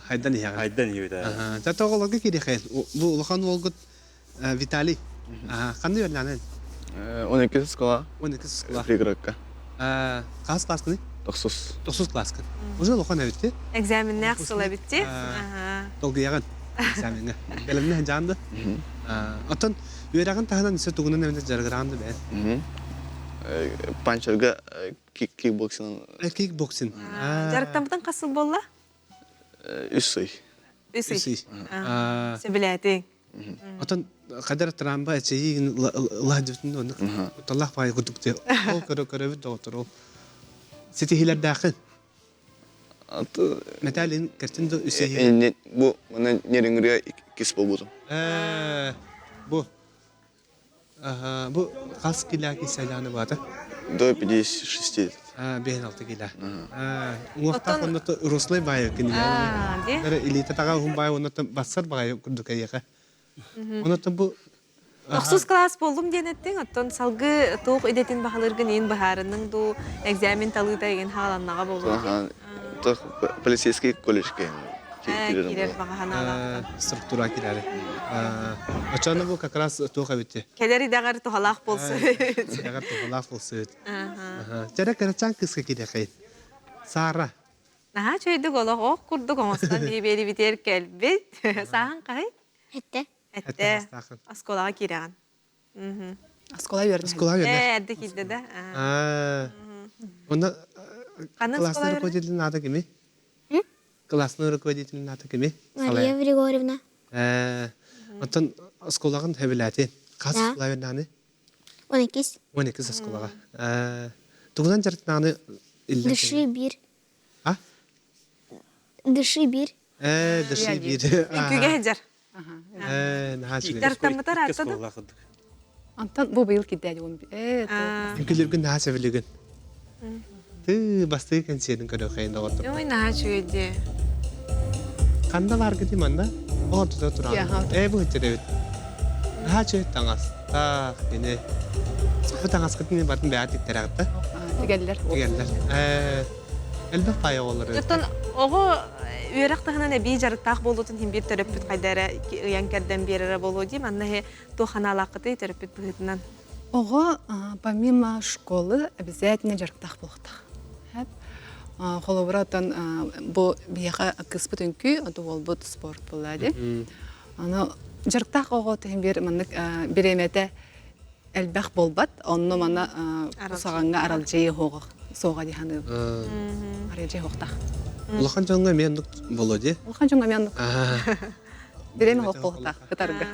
Хайдан иһэҕин. Хайдан иһэбит. Та тоҕолорго кирихэйин. Бу улахан уолгут Виталий. Ханна үөрэнэҕин? 12 школа. 12 школа. Пригородка. Хас класскыный? Тохсус. Тохсус класскын. Уже улахан эбитти. Экзаменнээх сыл эбитти. Долгуйаҕын экзамеҥҥа. Бэлэмнэһэн дьаан да. Оттон үөрэҕин таһынан өссө тугунан эмит дьарыгыраан да бэйэн? Панчерга кикбоксинг. Кикбоксинг. Дьарыктаммытыҥ хас сыл буолла? Үс ый. Үс ый. Сөбүлээтиҥ. Отон кадар трамба эчэйиин лаһдьытын оннук таллах баайы курдук ол көрө көрөбүт доҕоттор ол ситиһилэрдээххин Металлин кэртин да үсэһи Бу мана нереңрия иккис болбутум. Бу Бу хас килэ кисэлэни баата? До 56. Бэһин алты килэ. Уҥуохтаах онно Руслай баайы кинилэр. Илиитэ таға уһун баайы онно бассар баайы курдук эйиэхэ. Онно бу Тохсус класс буоллум диэн эттиҥ, оттон салгыы туох идэтин баһылыыргын иин быһаарынныҥ дуу, экзамен талыыта игин хааланнаҕа буолуо. Полицейский колледжка киирэр баҕа Структура киирээри. Оччону бу как раз туох эбити? Кэлэр идэҕэр туһалаах буолсу. Идэҕэр туһалаах буолсу. Чэрэ кырачаан кыыска киирэхейин. Сара. Наһаа үчүгэйдик олох ох курдук оҥостон биэри битиэр кэлбит. Сааһын хаһый? Этте. Этте. Оскуолаҕа киирэҕин. Оскуола үөрэнэ. Оскуола үөрэнэ. Ээ, эрдэ киирдэ да. Онно Ханнык классный руководитель аата кими? Классный руководитель аата кими? Мария Григорьевна. Оттон оскуолаҕын сөбүлээтин. Хас оскуола үөрэнэҕиний? 12. 12 оскуолаҕа. Тугунан дьарыктанаҕыный? Дыши бир. А? Дыши бир. Ээ, дыши биир. Үҥкүүгэ сылдьар. Ээ, наһаа үчүгэй. Дьарыктаммытар аатта да? Антон бу быйыл киддээди он ээ Үҥкүүлүүргүн наһаа сөбүлүүгүн. Тыы, бастыы кэнсиэрин көрүөххэйин доҕоттор. Ой, наһаа үчүгэй дии. Ханна бааргытый манна? Оо, тута туран. Ээ, бу сылдьар эбит. Наһаа үчүгэй таҥастаах, кини. Бу таҥаскытын батын бэйэҕит тиктэрэҕит да? Тигэллэр. Тигэллэр. Ээ, элбэх паайа оҕолор эбит. Оттон оҕо үөрэх таһынан эбии дьарыктаах буолуутун иһин биир төрөппүт хайда эрэ ыйан-кэрдэн биэрэрэ буолуо дии. Манна иһи туох анаалааххытый төрөппүт быһыытынан? Оҕо помимо школы обязательно дьарыктаах буолуохтаах. Холобура, оттон бу биһиэхэ кыыспыт үҥкүү, оттон уолбут спорт буолла дии. Аны дьарыктаах оҕо иһин биир маннык бириэмэтэ элбэх буолбат, онно манна кусаҕаҥҥа аралдьыйыы суоҕа суоҕа дии саныыбын. Аралдьыйыы суохтаах. Улахан дьоҥҥо эмиэ оннук буолуо дии. Улахан дьоҥҥо эмиэ оннук. Бириэмэ суох буолуохтаах ытарга.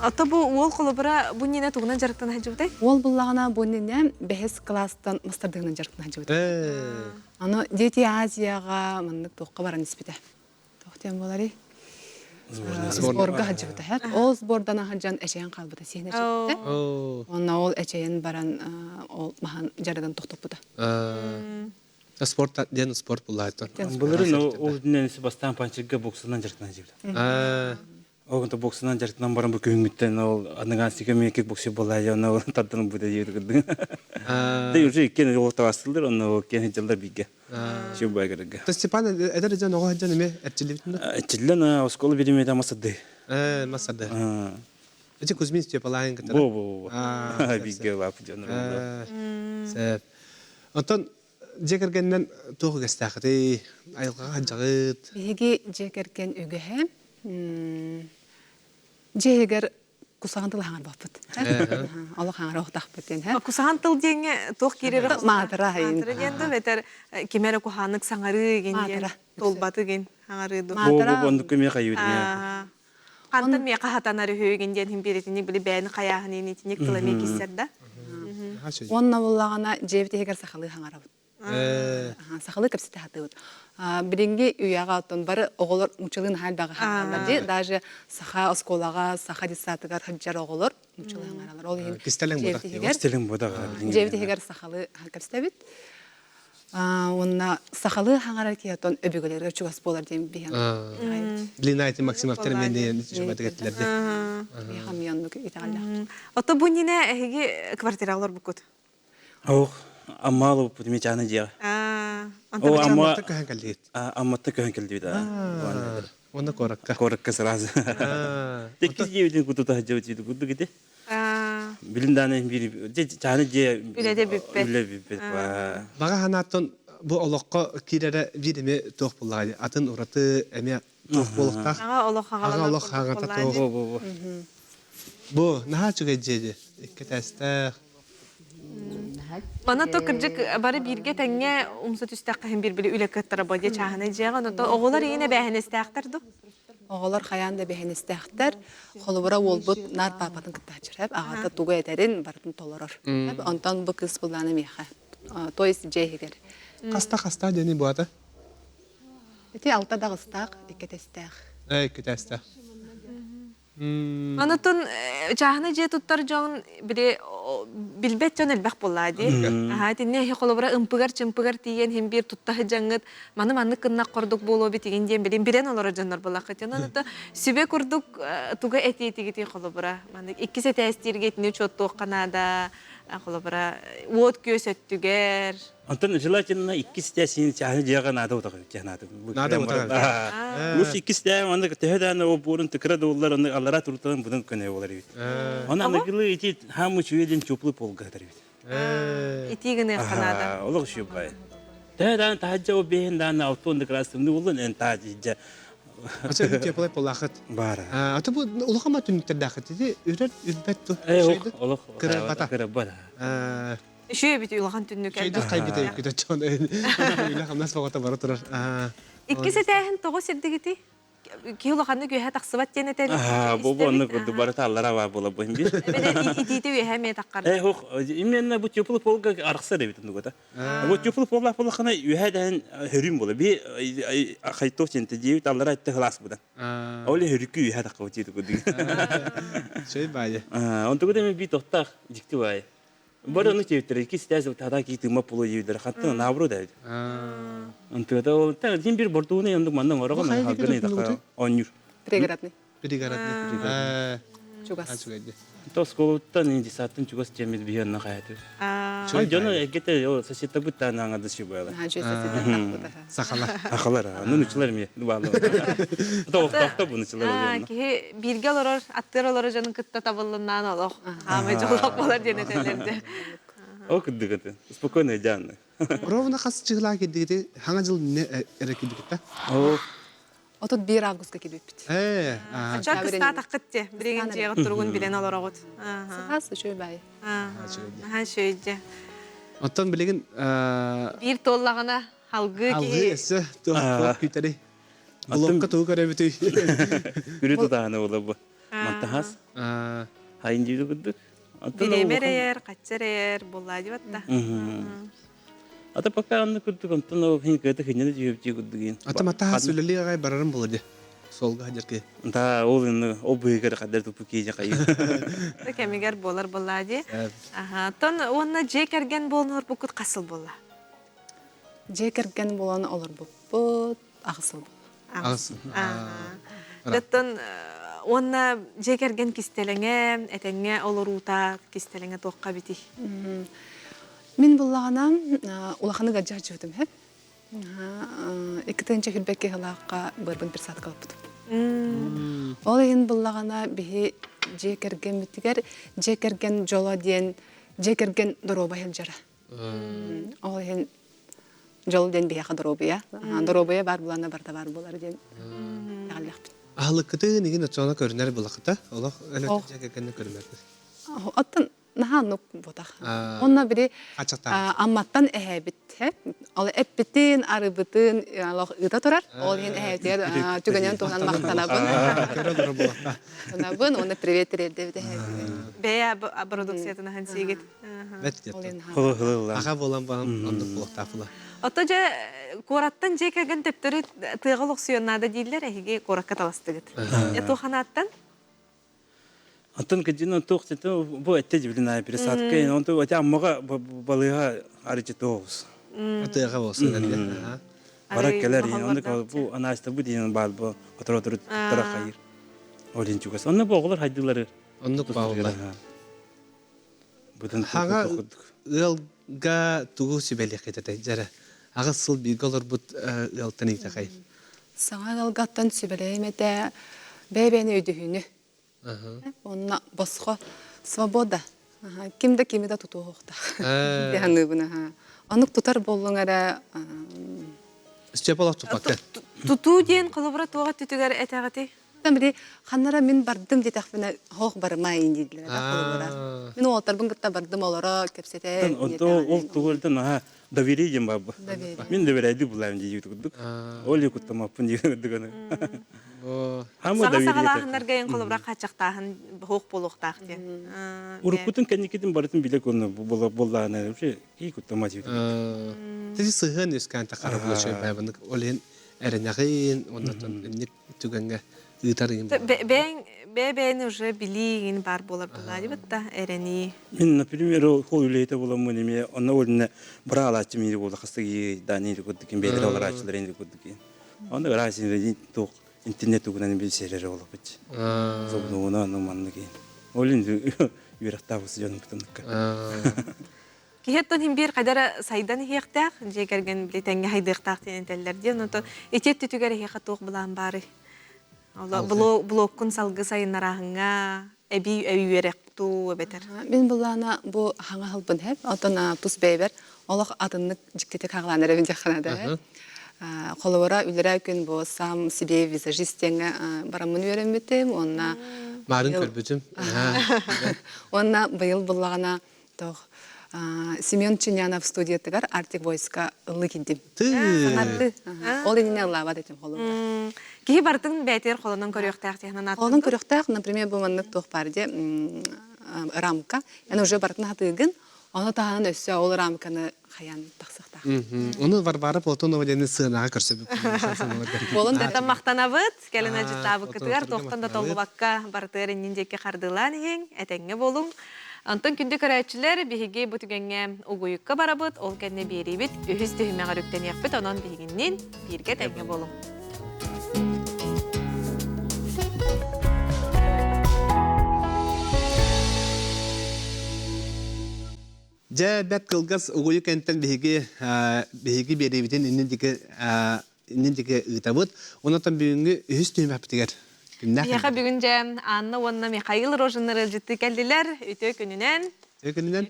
Ото бу уол холобура бу иннинэ тугунан дьарыктана сылдьыбытай? Уол буллаҕына бу иннинэ бэһис кылаастан мастардыгынан дьарыктана сылдьыбыта. Аны Дети Азияҕа маннык туохха баран испитэ. Туох диэн буоларый? Сборга сылдьыбыта. Ол сбордан сылдьан эчэйэн хаалбыта, сиэн эчэйбитэ. Уонна ол эчэйэн баран ол маһан дьарыгын тохтоппута. Спорт диэн спорт буллаайтон. Былырын ол үрдүнэн бастаан панчикка боксунан дьарыктанан дьибит. Ол боксунан дьарыктанан баран бу күһүҥҥүттэн ол аныгаансика мен кикбоксер буолла онно ол тардан бу диир кырдың. Ты уже иккен ол тавастылар онно кен жылдар бигге. Шү байгырга. Степан эдэр дьон оҕо дьон эме эрчиллибитин Эрчиллэн оскуола биримede масады. Э, масады. Эти Кузьмин Степалаин кытары. Бу бу бу. Бигге лап дьон. Сеп. Онтон дьиэ кэргэнинэн туох үгэстээххитий? Айылҕаҕа сылдьаҕыт? Биһиги дьиэ кэргэн үгэһэ дьиэ иһигэр кусаҕан тыл хаҥарбаппыт. Олох хаҥара охтахпыт диэн. Кусаҕан тыл диэҥҥэ туох киирэр? Маатыра. Маатыра диэн да бэтэр ким эрэ куһааннык саҥарыы гин диэн толбаты гин хаҥарыы ду. Бу бу оннук көмө хайыы Хантан миэхэ хатанар үһүгүн диэн иһин биэритинник били бэйэни хайааһын итинник тыл эмиэ киссэр да. Уонна буллаҕына дьиэбит иһигэр сахалыы хаҥарабыт. Сахалыы кэпсэтэ сатыыбыт. Билиҥҥи үйэҕэ оттон бары оҕолор нууччалыы наһаа элбэҕи хаҥараллар дии. Даже саха оскуолаҕа, саха детсадыгар сылдьар оҕолор нууччалыы хаҥараллар. Ол иһин Кистэлэҥ дьиэбит иһигэр Кистэлэҥ буотах. Дьиэбит иһигэр сахалыы кэпсэтэбит. Уонна сахалыы хаҥарар киһи оттон өбүгэлэргэ чугас буолар диэн биһиэн Длина эти Максимовтар эмиэ чугатык этилэр Хамыйаннык итэҕэллээх. Ото бу иннинэ эһиги квартираҕа олорбуккут? Ох, аммаал оппут мечаны дьиэҕэ. О, амма көһөн кэлдигит. Амматта көһөн кэлдибит. Уонна куоракка. Куоракка сразу. Теккис дьиэбитин кутута сылдьабыт курдук ити. Билин дааны биир чааны дьиэ үлэтэ бүппэт. Үлэ бүппэт. Баҕа санааттан бу олоххо киирэрэ биир эмиэ туох буллаҕа атын ураты эмиэ туох буолуохтаах. Аҕа олох Аҕа олох хаҕата туох. Бу наһаа үчүгэй дьиэ дии. Икки этээстээх. Мана то кырдьык бары бииргэ тэҥҥэ умса түстэххэ иһин биир били үлэ кыаттара бо дьиэ чааһынай дьиэҕэ онон оҕолор иин эбээһинэстээхтэр ду Оҕолор хайаан да эбээһинэстээхтэр. Холобура, уолбут наар паапатын кытта сылдьар. Аҕата тугу этэрин барытын толорор. Онтон бу кыыс былаана миэхэ. То есть дьиэ иһигэр. Хаста-хаста диэни буата? Ити алта даҕыстаах, икки этээстээх. Э, икки этээстээх. Онотон чааһынай дьиэ туттар дьон били билбэт дьон элбэх буоллаа дии. Аһаа итиннэ эһи холобура ымпыгар-чымпыгар тиийэн иһин биир тутта сылдьаҥҥыт маны маннык гыннах курдук буолуо битигин диэн билин билэн олорор дьоннор буоллаххыт. Онон ото сүбэ курдук туга этиэтигитий холобура маннык иккис этээстииргэ итини учуоттуохха наада холобура уот-күөс өттүгэр Онтон желательно иккис тээсин чааһы дьиэҕэ наада утаҕы наада. Наада утаҕы. Лучше иккис тээ манна төһө дааны ол буорун тыкыра доллар онно аллара турутан бутун көнө болар эбит. Оны аныгылы ити хамы чуйден теплый полга хатар эбит. Итии гыныахха наада. Олох шубай. Төһө дааны таһаджа о бэһин дааны алтон дыкрастымны боллун эн таажа Ача теплый полахыт. Бара. Аты бу улахан түнүктэрдээхит ити үрэр үрбэт ту. Олох кырабата. Кырабата. Үчүгэй эбит улахан түннүк Үчүгэйдик хайбыта эбиккит оччоҕуна үлэ хамнас бөҕөтө бара турар. Иккис этээһин тоҕо сирдигитий? киһи улаханнык үөһэ тахсыбат диэн этэр. Бу бу оннук курдук барыта аллара баар буола бу бир. Итиитэ үөһэ эмиэ таххар. Э хух именно бу теплый полга арахсар эбит оннугата. Бу теплый поллаах буоллахына үөһэ дэһэн хөрүм буола. Би хайтов тенте диэбит аллара этте хылаас будан. Ол хөрүкү үөһэ таххабыт диэти курдук. Чэй баайы. Онтугу да би тохтаах дьикти баайы. Бары ону тиэбиттэр, икки ситээс тата кии тыымма пулу диэбиттэр, хаттан наоборот эбит. Онтугата ол дин бир бортууна оннук манна оҥороҕун халгын ыйдахха оонньуур. Пригородный. Пригородный. Чугас. То оскуолуттан инди сааттан чугас тиэммит биһи онно хайаты. Ол дьоно эггете ол соседтарбыт таан аңады шибайла. Сахалар. Сахалар, ну нучылар ми баалар. Тоохтоохто бу нучылар. Киһи бииргэ олорор, аттыыр олорор дьонун кытта табыллыннаан олох. Хаамай дьоллоох буолар диэн этэллэрди. Ол кырдык это. Спокойно идеально. Ровно хас чыгылаа кирдигити хаҥа жыл не эрэ кирдигитта? 31 августка килбиппит. Ээ. Ача кыстаатаххыт те, билигин дьиэҕит туругун билэн олороҕут. Сахас үчүгэй бай. Аха үчүгэй Оттон билигин биир туоллаҕына халгыы киһи алгыы өссө туох күүтэри блокка тугу көрөбүтүй? Күрү тутааны була бу. Мантахас. Хайын диир курдук. Бириэмэ эрэйэр, хачча эрэйэр буоллаа дибатта. Ата пока анны курдук онтон ол хин кыта хиннene дьүөбүтүү курдугин. Ата матаха сүлэли агай барарым була ди. Солга хадьарки. Да, ол инны ол быыгар кадер тупу киже кайы. Кэмигэр буолар буоллаа ди. Аха, тон уонна дьиэ кэргэн буолан олорбуккут хас сыл буолла? Дьиэ кэргэн буолан олорбуппут аҕыс сыл буолла. Аҕыс. Оттон уонна дьиэ кэргэн кистэлэҥэ, этэҥҥэ олоруута кистэлэҥэ туохха битий? Мин буллаҕына улаханы гаджааччыбытым һэп. Икки тыһыынча хүрбэкки сылаахха быарбын персатка ылбытым. Ол иһин буллаҕына биһи дьиэ кэргэммитигэр дьиэ кэргэн дьоло диэн дьиэ кэргэн доруобай сылдьара. Ол иһин дьол диэн биһиэхэ доруобуйа. Доруобуйа баар булана барыта баар буолар диэн итэҕэллэхпит. Аһылыккытын игин оччоҕуна көрүнэр булахыта. Олох өлөтө дьиэ кэргэнне көрүнэр. Оттон наһаа оннук буотах. Онно бири Амматтан эһээбит ол эппитин, арыбытын олох ыыта турар. Ол иһин эһээтигэр түгэнэн туһунан махтанабын. Махтанабын уонна привет тириэрдэбит эһээтигэр. Бэйэ продукциятын аһын сиигит. Аха буолан баран оннук буолуохтаах була. Ото дьэ куораттан дьиэ кэргэн төптөрү тыаҕа олохсуйан наада дииллэр, эһиги куоракка таластыгыт. Туоханааттан? Антон кыдьын туох бу этте дибилин аай пересадка онто эти аммага балыга арычы тоғыз. Тыаҕа болсун. Бара келер онда бу анаста бу диэн баар бу отор отор туттара хайыр. Олин чугас. Онно бу оҕолор хайдылары. Оннук бааллар. Хаҥа ыалга тугу сүбэлиэххит этэй дьэрэ? Аҕыс сыл бииргэ олорбут ыалтан итэҕэй. Саҥа ыалгаттан сүбэлэйим этэ бэйэ-бэйэни өйдөһүүнү. Онно босхо свобода. Ким да кими да тутуохтаах. Диһаныыбын. Оннук тутар буоллуҥ эрэ Степа олох туппакка. Тутуу диэн холобура туоҕа түтүгэр этэҕити? Били ханнара мин бардым диэтэхпинэ хоох барымайын дииллэр холобура. Мин уолаттарбын кытта бардым олоро кэпсэтэ. Ол тугу наһаа доверие диэн баар бу. Мин доверяйды булаем дии курдук. Ол куттамаппын дии курдук аны. Саҥа саҕалааһыннарга эн холобура хааччахтааһын хоох буолуохтаах диэн. Уруккутун кэнникитин барытын билэ көнө буоллаана вообще кии куттама дии. Ти сыһыан үскән тахара булачай байбынык ол иһин эрэнэҕин оннотон инник түгэҥҥэ ыытар иһин Бэйэҥ бэйэ-бэйэни уже билиигин баар буолар буолаа да эрэнии. Мин, например, ол үлэһитэ буоламмын эмиэ онно ол быраалааччы мири буола хастыгы даани курдукин бэйэлэрэ олорааччылар ини курдукин. Онно ыраас туох интернет тугунан билсэрэр олоппут. Зобнугуна ону маннык. Ол ин үөрэхтаах дьонум кытыныкка. Киһи оттон биир хайдара сайдан иһиэхтээх, дьиэ кэргэн били тэҥҥэ хайдыахтаах диэн этэллэр диэн. Онтон ити өттүтүгэр эһиэхэ туох былаан баарый? Блоккун салгы сайыннарааһыҥҥа эбии үөрэх туу эбэтэр. Мин былаана бу хаҥа хылбын хэп, оттон тус бэйбэр олох атыннык дьиктитик хаҕлаан эрэбин дьахханада хэп. Холобура үлэрэ күн бу сам себе визажист диэҥҥэ бараммын үөрэммитим уонна Марын көрбүтүм. Уонна быйыл буллаҕына тоох. Семен Чинянов студиятыгар Arctic Voice-ка ыллыы киирдим. Саҥарды. Ол иннинэ ыллаабат этим холунда. Киһи барытын бэйэтигэр холонон көрүөхтээх диэн Холонон көрүөхтээх, например, бу маннык туох баар дии рамка. Эн уже барытын хатыыгын, ону таһынан өссө ол рамканы хайаан тахсыахтаах. Ону Варвара Платонова диэн сыанаҕа көрсөбүт. Буолан да махтанабыт. Кэлин ажыттаабыккытыгар туохтан да толлубакка барытыгар иннин диэки хардыылаан иһиҥ, этэҥҥэ буолуҥ. Онтон күндү көрөөччүлэр, биһиги бу түгэҥҥэ угуйукка барабыт, ол кэннэ биэриибит үһүс түһүмэҕэр үктэниэхпит, онон биһигинниин бииргэ тэҥҥэ буолуҥ. Дьэ, бэрт кылгас угуйук кэнтэн биһиги биһиги биэриибитин иннин диэки иннин диэки ыытабыт. Онон бүгүҥҥү үһүс түһүмэхпитигэр күннээх Биһиэхэ бүгүн дьэ Анна уонна Михаил Рожиннар ыалдьыттыы кэллилэр. Үтүө күнүнэн. Үтүө күнүнэн.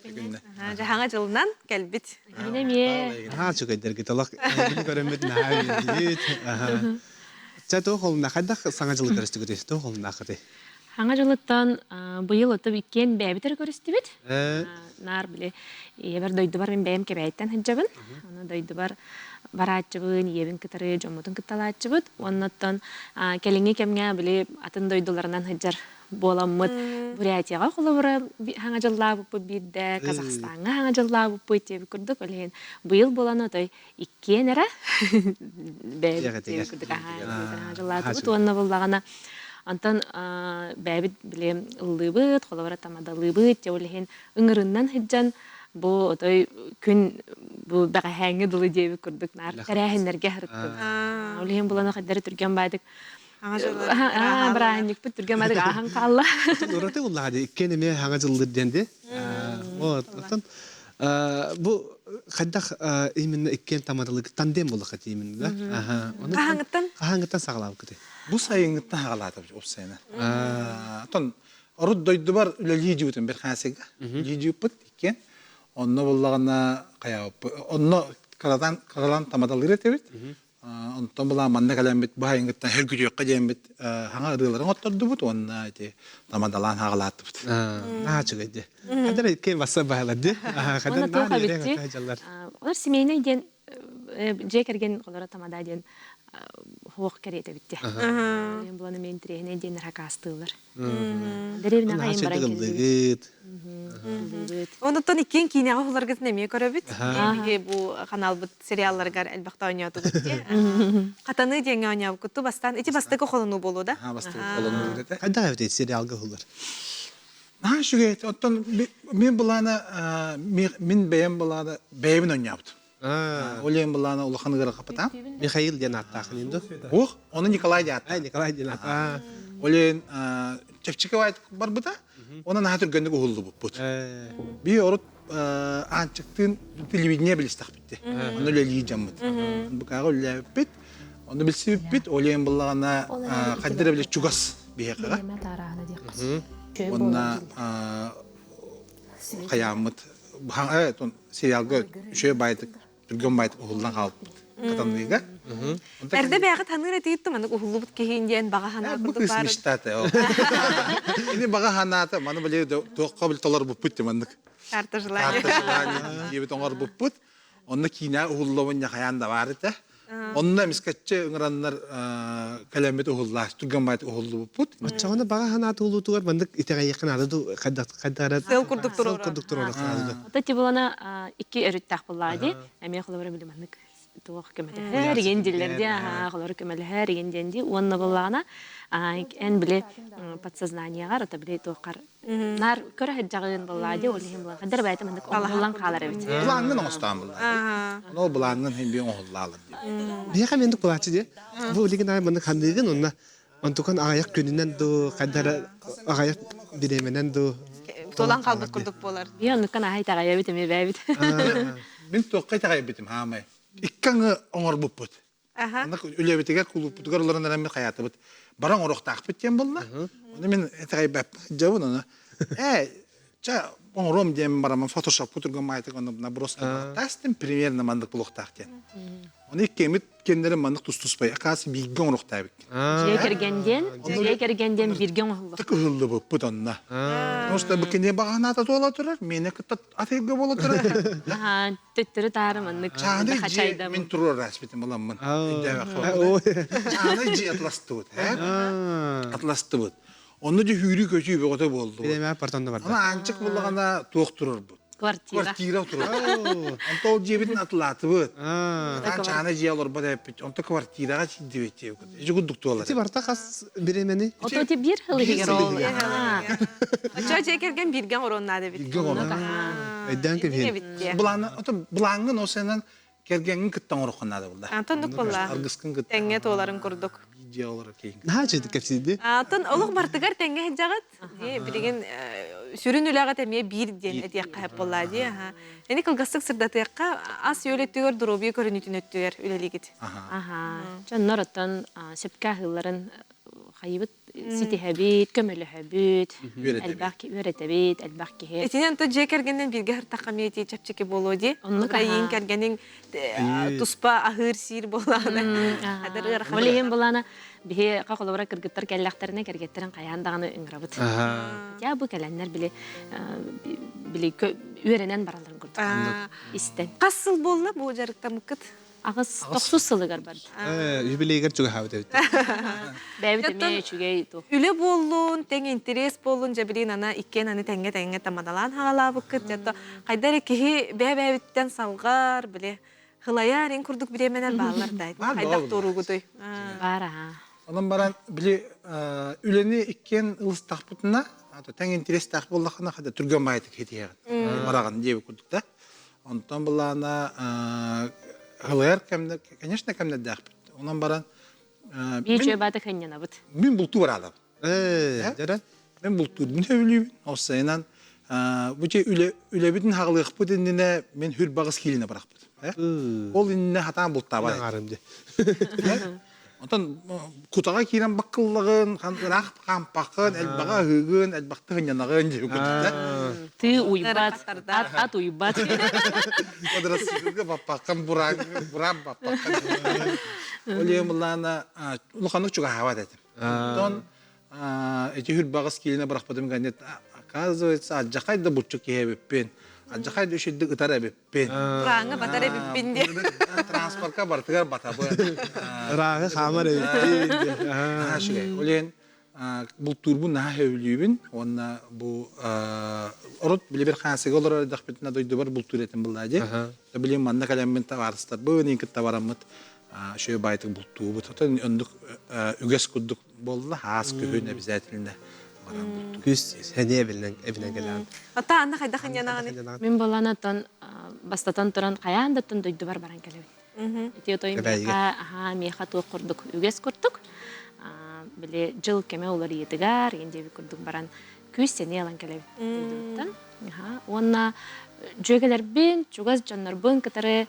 Дьаһаҥа дьылынан кэлбит. Мин эмиэ. Наһаа үчүгэйдэргит олох эһигини көрөммүт наһаа үөрдүбүт. Чэ туох олунна хайдах саҥа дьылы көрүстүгүтүй? Туох олуннааххытый? Саҥа дьылыттан быйыл ото иккиэн бэйэбит эрэ көрүстүбүт. Наар били ийэбэр дойдубар мин бэйэм Кэбээйиттэн сылдьабын. Аны дойдубар барааччыбын, ийэбин кытары дьоммутун кытталааччыбыт. Уонна оттон кэлиҥҥи кэмҥэ били атын дойдуларынан сылдьар буоламмыт Бурятияҕа холобура саҥа дьыллаабыппыт биирдэ, Казахстаҥҥа саҥа дьыллаабыппыт диэбит курдук. Ол иһин быйыл буолан отой иккиэн эрэ бэйэбит диэбит курдук саҥа дьыллаатыбыт уонна буллаҕына онтон бэйэбит били ыллыыбыт, холобура тамадалыыбыт, дьэ ол иһин ыҥырыннан сылдьан бу отой күн бу бэҕэһээҥҥи дылы диэбит курдук наар тэрээһиннэргэ сырыттыбыт. Ол иһин булан хайдары түргэн баайдык бырааһынньыкпыт түргэн баайдык ааһан хаалла. Ураты уллаҕа дии иккиэн эмиэ хаҥа дьыллыр диэн дии. Вот оттон бу хайдах именно иккиэн тамадалык тандем буоллахха именно да? Хаһааҥҥыттан? Хаһааҥҥыттан саҕалаабыккытый? Бу сайыҥҥыттан саҕалаатым уопсайынан. Оттон орут дойдубар үлэлии дьиибитим бир хаасыга. Дьиибиппит иккиэн. Онно буллаҕына хайаабыппыт. Онно кыратан кыралаан тамадалыыр этибит. Онтон булаан манна кэлэммит бу сайыҥҥыттан хөргүтүөххэ диэммит хаҥа ырыаларын оттордубут уонна ити тамадалаан хаҕалааттыбыт. Наһаа үчүгэй дии. Хадара икки баса баһылар дии. Хадара наар үөрэн Олор семейный диэн дьиэ кэргэн олоро тамада диэн хуох кэриэтэ битте. Буланы мен интириэһинэй диэн хакаастыыллар. Дэриэбинэҕэ айан баран кэллибит. Онуттан иккиэн киинэҕэ уһуларгытын эмиэ көрөбүт. Биһиги бу каналбыт сериалларыгар элбэхтэ оонньоотубут дии. Хатаныы диэҥҥэ оонньообуккут бастаан. Ити бастакы холонуу буолуо да? Бастакы холонуу этэ. Хайдах эбит сериалга уһулар? Наһаа үчүгэй. Оттон мин былаана мин бэйэм былаана бэйэбин оонньообутум. Ол иһин былаана улахан ыарахаппатаам. Михаил диэн ааттаахын инду? Ух, ону Николай диэн ааттаах. Николай диэн ааттаах. Ол иһин чэпчэки барбыта, онон наһаа түргэнник уһуллубуппут. Би орут аанчыктыын телевидение билистэхпит. Онно үлэлии дьаммыт. Букаҕа үлэлээбиппит. Онно билсибиппит, ол иһин буллаҕына хайдах эрэ били чугас биһиэхэҕэ. Уонна хайааммыт сериалга үчүгэй баайдык түргэн баайдык уһуллан хаалбыт катанныыга. Эрдэ бэйэҕит саныыр этигит маннык уһуллубут киһиин диэн баҕа санаа Бу кыыс мечтата. Ини баҕа санаата маны били туохха били толорбуппут ти маннык. Карта желания. Карта желания диэбит оҥорбуппут. Онно киинэ уһуллубун ньахайаан да баар этэ. Онно эмискэччи ыҥыраннар кэлэммит уһуллаас, түргэн баайдык уһуллубуппут. Оччоҕуна баҕа санаа туолуутугар маннык итэҕэйиэххэ наада дуу, хайдах хайдах Сыл курдук сыл курдук туруорар наада дуу. Ото тибулана икки өрүттээх буоллаҕа дии. Эмиэ холобура били маннык туох көмөлөһөр игин диллэр дии, аhaa холобура көмөлөһөр игин диэн дии. Уонна буоллаҕына эн били подсознаниеҕар ото били туоххар Наар көрө сылдьаҕын буоллаа дии, ол иһин буолан хаддар бэйэтэ маннык оҥоһуллан хаалар эбит. Былааҥҥын оҥостоон буоллаа. Ону былааҥҥын иһин биир оҥоһуллаалар дии. Биһиэхэ мендик буолааччы дии. Бу билигин аайы маннык ханныыгын онно онтукан аҕыйах күнүнэн дуу, хайдах эрэ аҕыйах бириэмэнэн дуу Туолан хаалбыт курдук буолар. Биһи оннуккан аһа итэҕэйэбит эмиэ бэйэбит. Мин туохха итэҕэйбитим хаамай. Икки аҥы оҥорбуппут. Аны үлэбитигэр, кулууппутугар олорон эрэммит хайаатыбыт баран оруохтаахпыт диэн буолла. Ону мин итэҕэйбэппин сылдьабын ону. Ээ, чэ, оҥоруом диэн бараммын фотошопку турган маайтык онно наброска тастым примерно маннык булуохтаах диэн. Оны иккиэмит кэннэрин маннык тустуспай акаас бииргэ оҥоруохтаабыккин. Дьиэ кэргэн диэн, дьиэ кэргэн диэн бииргэ оҥоһуллар. Тык ыһыллыбыппыт онно. Потому что бу кине баҕанаата туола турар, миэнэ кытта атыырга буола турар. Аха, төттөрү таары маннык Чааны дьиэ мин туруор аспитим буламмын. Чааны дьиэ атластыбыт, э? Атластыбыт. Онно дьэ хүүрүү-көтүү бөҕөтө буоллубут. Биремэ партонда барда. Аны аанчык буллаҕына туох турарбыт. Квартира. Квартира турар. Онто ол дьиэбитин атылаатыбыт. Атаан чаана дьиэ олорбот эппит. Онто квартираҕа киирдибит диэбит. Ити курдук туолар. Ити барта хас биремени? Ото ти бир хыл иһигэр ол. Очо дьиэ кэргэн бииргэ оҥоруон наада эбит. Бииргэ оҥорон. Өйдөөн кэбиһин. Былааны, ото былааҥҥын ол сенен кэргэҥҥин кытта оҥороххун наада буолла. Антон буолла. Аргыскын кытта. Тэҥҥэ туоларын курдук. Биир олорор киһиҥ. Наһаа үчүгэй кэпсиирди. Антон олох бартыгар тэҥҥэ сылдьаҕыт. Дии билигин сүрүн үлэҕит эмиэ биир диэн этиэххэ сөп буолла дии. Эни кылгастык сырдатыахха ас үөл өттүгэр доруобуйа көрүнүүтүн өттүгэр үлэлиигит. Аха. Дьоннор оттон сөпкө аһыылларын хайыбыт ситиһэбит, көмөлөһөбүт, элбэх үөрэтэбит, элбэх киһи. Итинэн то дьиэ кэргэнинэн бииргэ сыртахха эмиэ ити чэпчэки буолуо дии. Оннук Айыын кэргэниҥ туспа аһыыр сиир буолаана. Адар ыарахан. Ол иһин булаана биһи холобура кыргыттар кэллэхтэринэ кэргэттэрин хайаан даҕаны ыҥырабыт. Хотя бу кэлэннэр били били үөрэнэн баралларын курдук истэн. Хас сыл буолла бу дьарыктаммыккыт? Аҕыс тохсус сылыгар барда. Юбилейгар чугаһаабыт эбит. Бэйэбит эмиэ үчүгэй туох. Үлэ буоллун, тэҥ интэриэс буоллун, дьэбилиин ана иккиэн аны тэҥҥэ-тэҥҥэ тамадалаан хаалаабыккыт. Дьэ хайда эрэ киһи бэйэ-бэйэбиттэн салҕар, били хылайар ин курдук бириэмэнэр бааллар да. Хайдах туоруугутуй? Баар аха. Онон баран били үлэни иккиэн ылыстахпытына, тэҥ интэриэстээх буоллахына, хата түргэн баайытык хитиһэҕин. Бараҕын диэбит курдук да. Онтон былаана ылыар кэмнэр, конечно, кэмнэрдээхпит. Онон баран Биир үчүгэй баата кынньанабыт. Мин бултуу бараадам. Ээ, дьэрэ. Мен бултуурбун сөбүлүүбүн. Ол сайынан бу үлэ үлэбитин хаҕылыахпыт иннинэ мен хүр багыс киилине барахпыт. Ол иннинэ хатаан бултаабат. Аарым дии. Онтон кутаҕа киирэн баккыллаҕын, ыраах хаампаххын, элбэҕи аһыыгын, элбэхтэ сынньанаҕын диэн курдук. Тыы уйбат, ат ат уйбат. Квадроциклга баппаххын, бураан бураан баппаххын. Ол иһин былаана улаханнык чугаһаабат этим. Онтон эти хүрбаҕыс киилине бырахпытым кэннэ оказывается алдьахай да булчук киһи эбиппин, алдьахай да үчүгдүк ытар эбиппин. Урааҥҥа батар эбиппин диэн. Транспортка барытыгар батабын. Ырааҕы хаамар эбиппин диэн. Наһаа үчүгэй. Ол иһин бултуурбун наһаа сөбүлүүбүн уонна бу урут билибир хаансыга олорор эрдэхпитинэ дойдубар бултуур этим буллаа дии. Билим манна кэлэммин табаарыстарбын иин кытта бараммыт үчүгэй баайтык бултуубут. Оттон оннук үгэс курдук буолла аас күһүн обязательно баран бултуу. Күс сэниэ эбинэн эбинэн кэлэҕин. Ата анна хайдах ынньанаҕыный? Мин боллаанаттан бастатан туран хайаан да оттон дойдубар баран кэлэбин. Ити отой миэхэ аһаа миэхэ туох курдук үгэс курдук били дьыл кэмэ уларыйыытыгар иэн диэбит курдук баран күүс сэниэ ылан кэлэбин дойдубуттан. Уонна дьүөгэлэрбин, чугас дьоннорбун кытары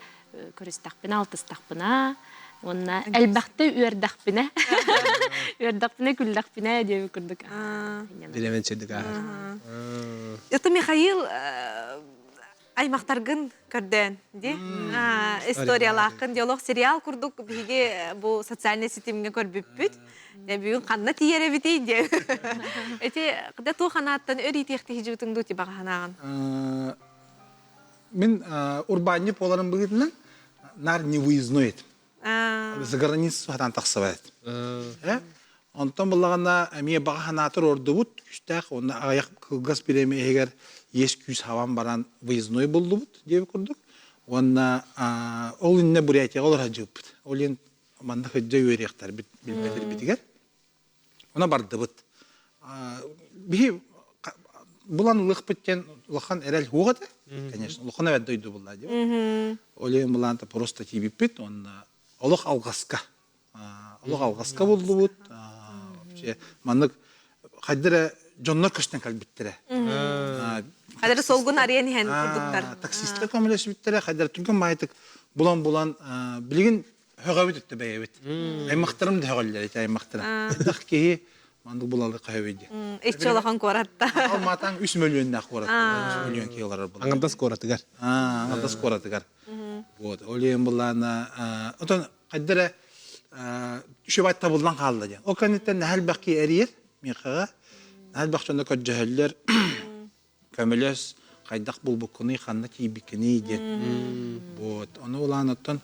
көрүстэхпинэ, алтыстахпына уонна элбэхтэ үөрдэхпинэ, үөрдэхпинэ, күллэхпинэ диэбит курдук. Биремен чэдик ааһар. Это Михаил аймактаргын көрдөөн ди историялааххын диалог сериал курдук биһиги бу социальный ситимҥэ көрбүппүт. Бүгүн ханна тиийэр эбитий диэн. Эти да туох анааттан өр иитиэхтиһи жыбытың дуу ти баҕаһанааҕын. Мин урбаанньыт буоларым быһыытынан наар не выездной этим. За границу хатан тахсыбат этим. Онтон буллаҕына эмиэ баҕа санаатыр ордубут күүстээх уонна аҕыйах кылгас бириэмэ иһигэр иэс күүс хабан баран выездной буллубут диэбит курдук. Уонна ол иннинэ Бурятияҕа олоро сылдьыбыппыт. Ол иһин манна сылдьа үөрүйэхтэрбит билбэтэрбитигэр. Она бардыбыт. Биһи булан ылыахпыт диэн улахан эрэл суох этэ. Конечно, улахан эбэт дойду булла диэн. Ол иһин булаанта просто тиийбиппит уонна олох алҕаска. Олох алҕаска буллубут. Вообще маннык хайда эрэ дьоннор көстөн кэлбиттэрэ. Хайда эрэ солгун арыйан иһэн курдуктар. Таксистар көмөлөсүбүттэрэ, хайда эрэ түргэн маайтык булан-булан билигин Һөҕөбүт өттө бэйэбит. Аймахтарым да һөҕөллөр ити аймахтара. Элбэх киһи. Маннык булалы хаһабый ди. Иччи улахан куоратта. Алматаң 3 миллионнаах куорат. 3 миллион килолар була. Аңардас куоратыгар. Аа, аңардас куоратыгар. Вот, ол ең буллаана, отон кайдара үчүбай табылдан хаалла диэн. Ол кэнниттэн нэһэл бэхки эрийэр миэхэҕэ. Нэһэл бэх дьоно көрдьөһөллөр. Көмөлөс, хайдах булбуккунуй, ханна тиийбиккиний диэн. Вот, ону улаан оттон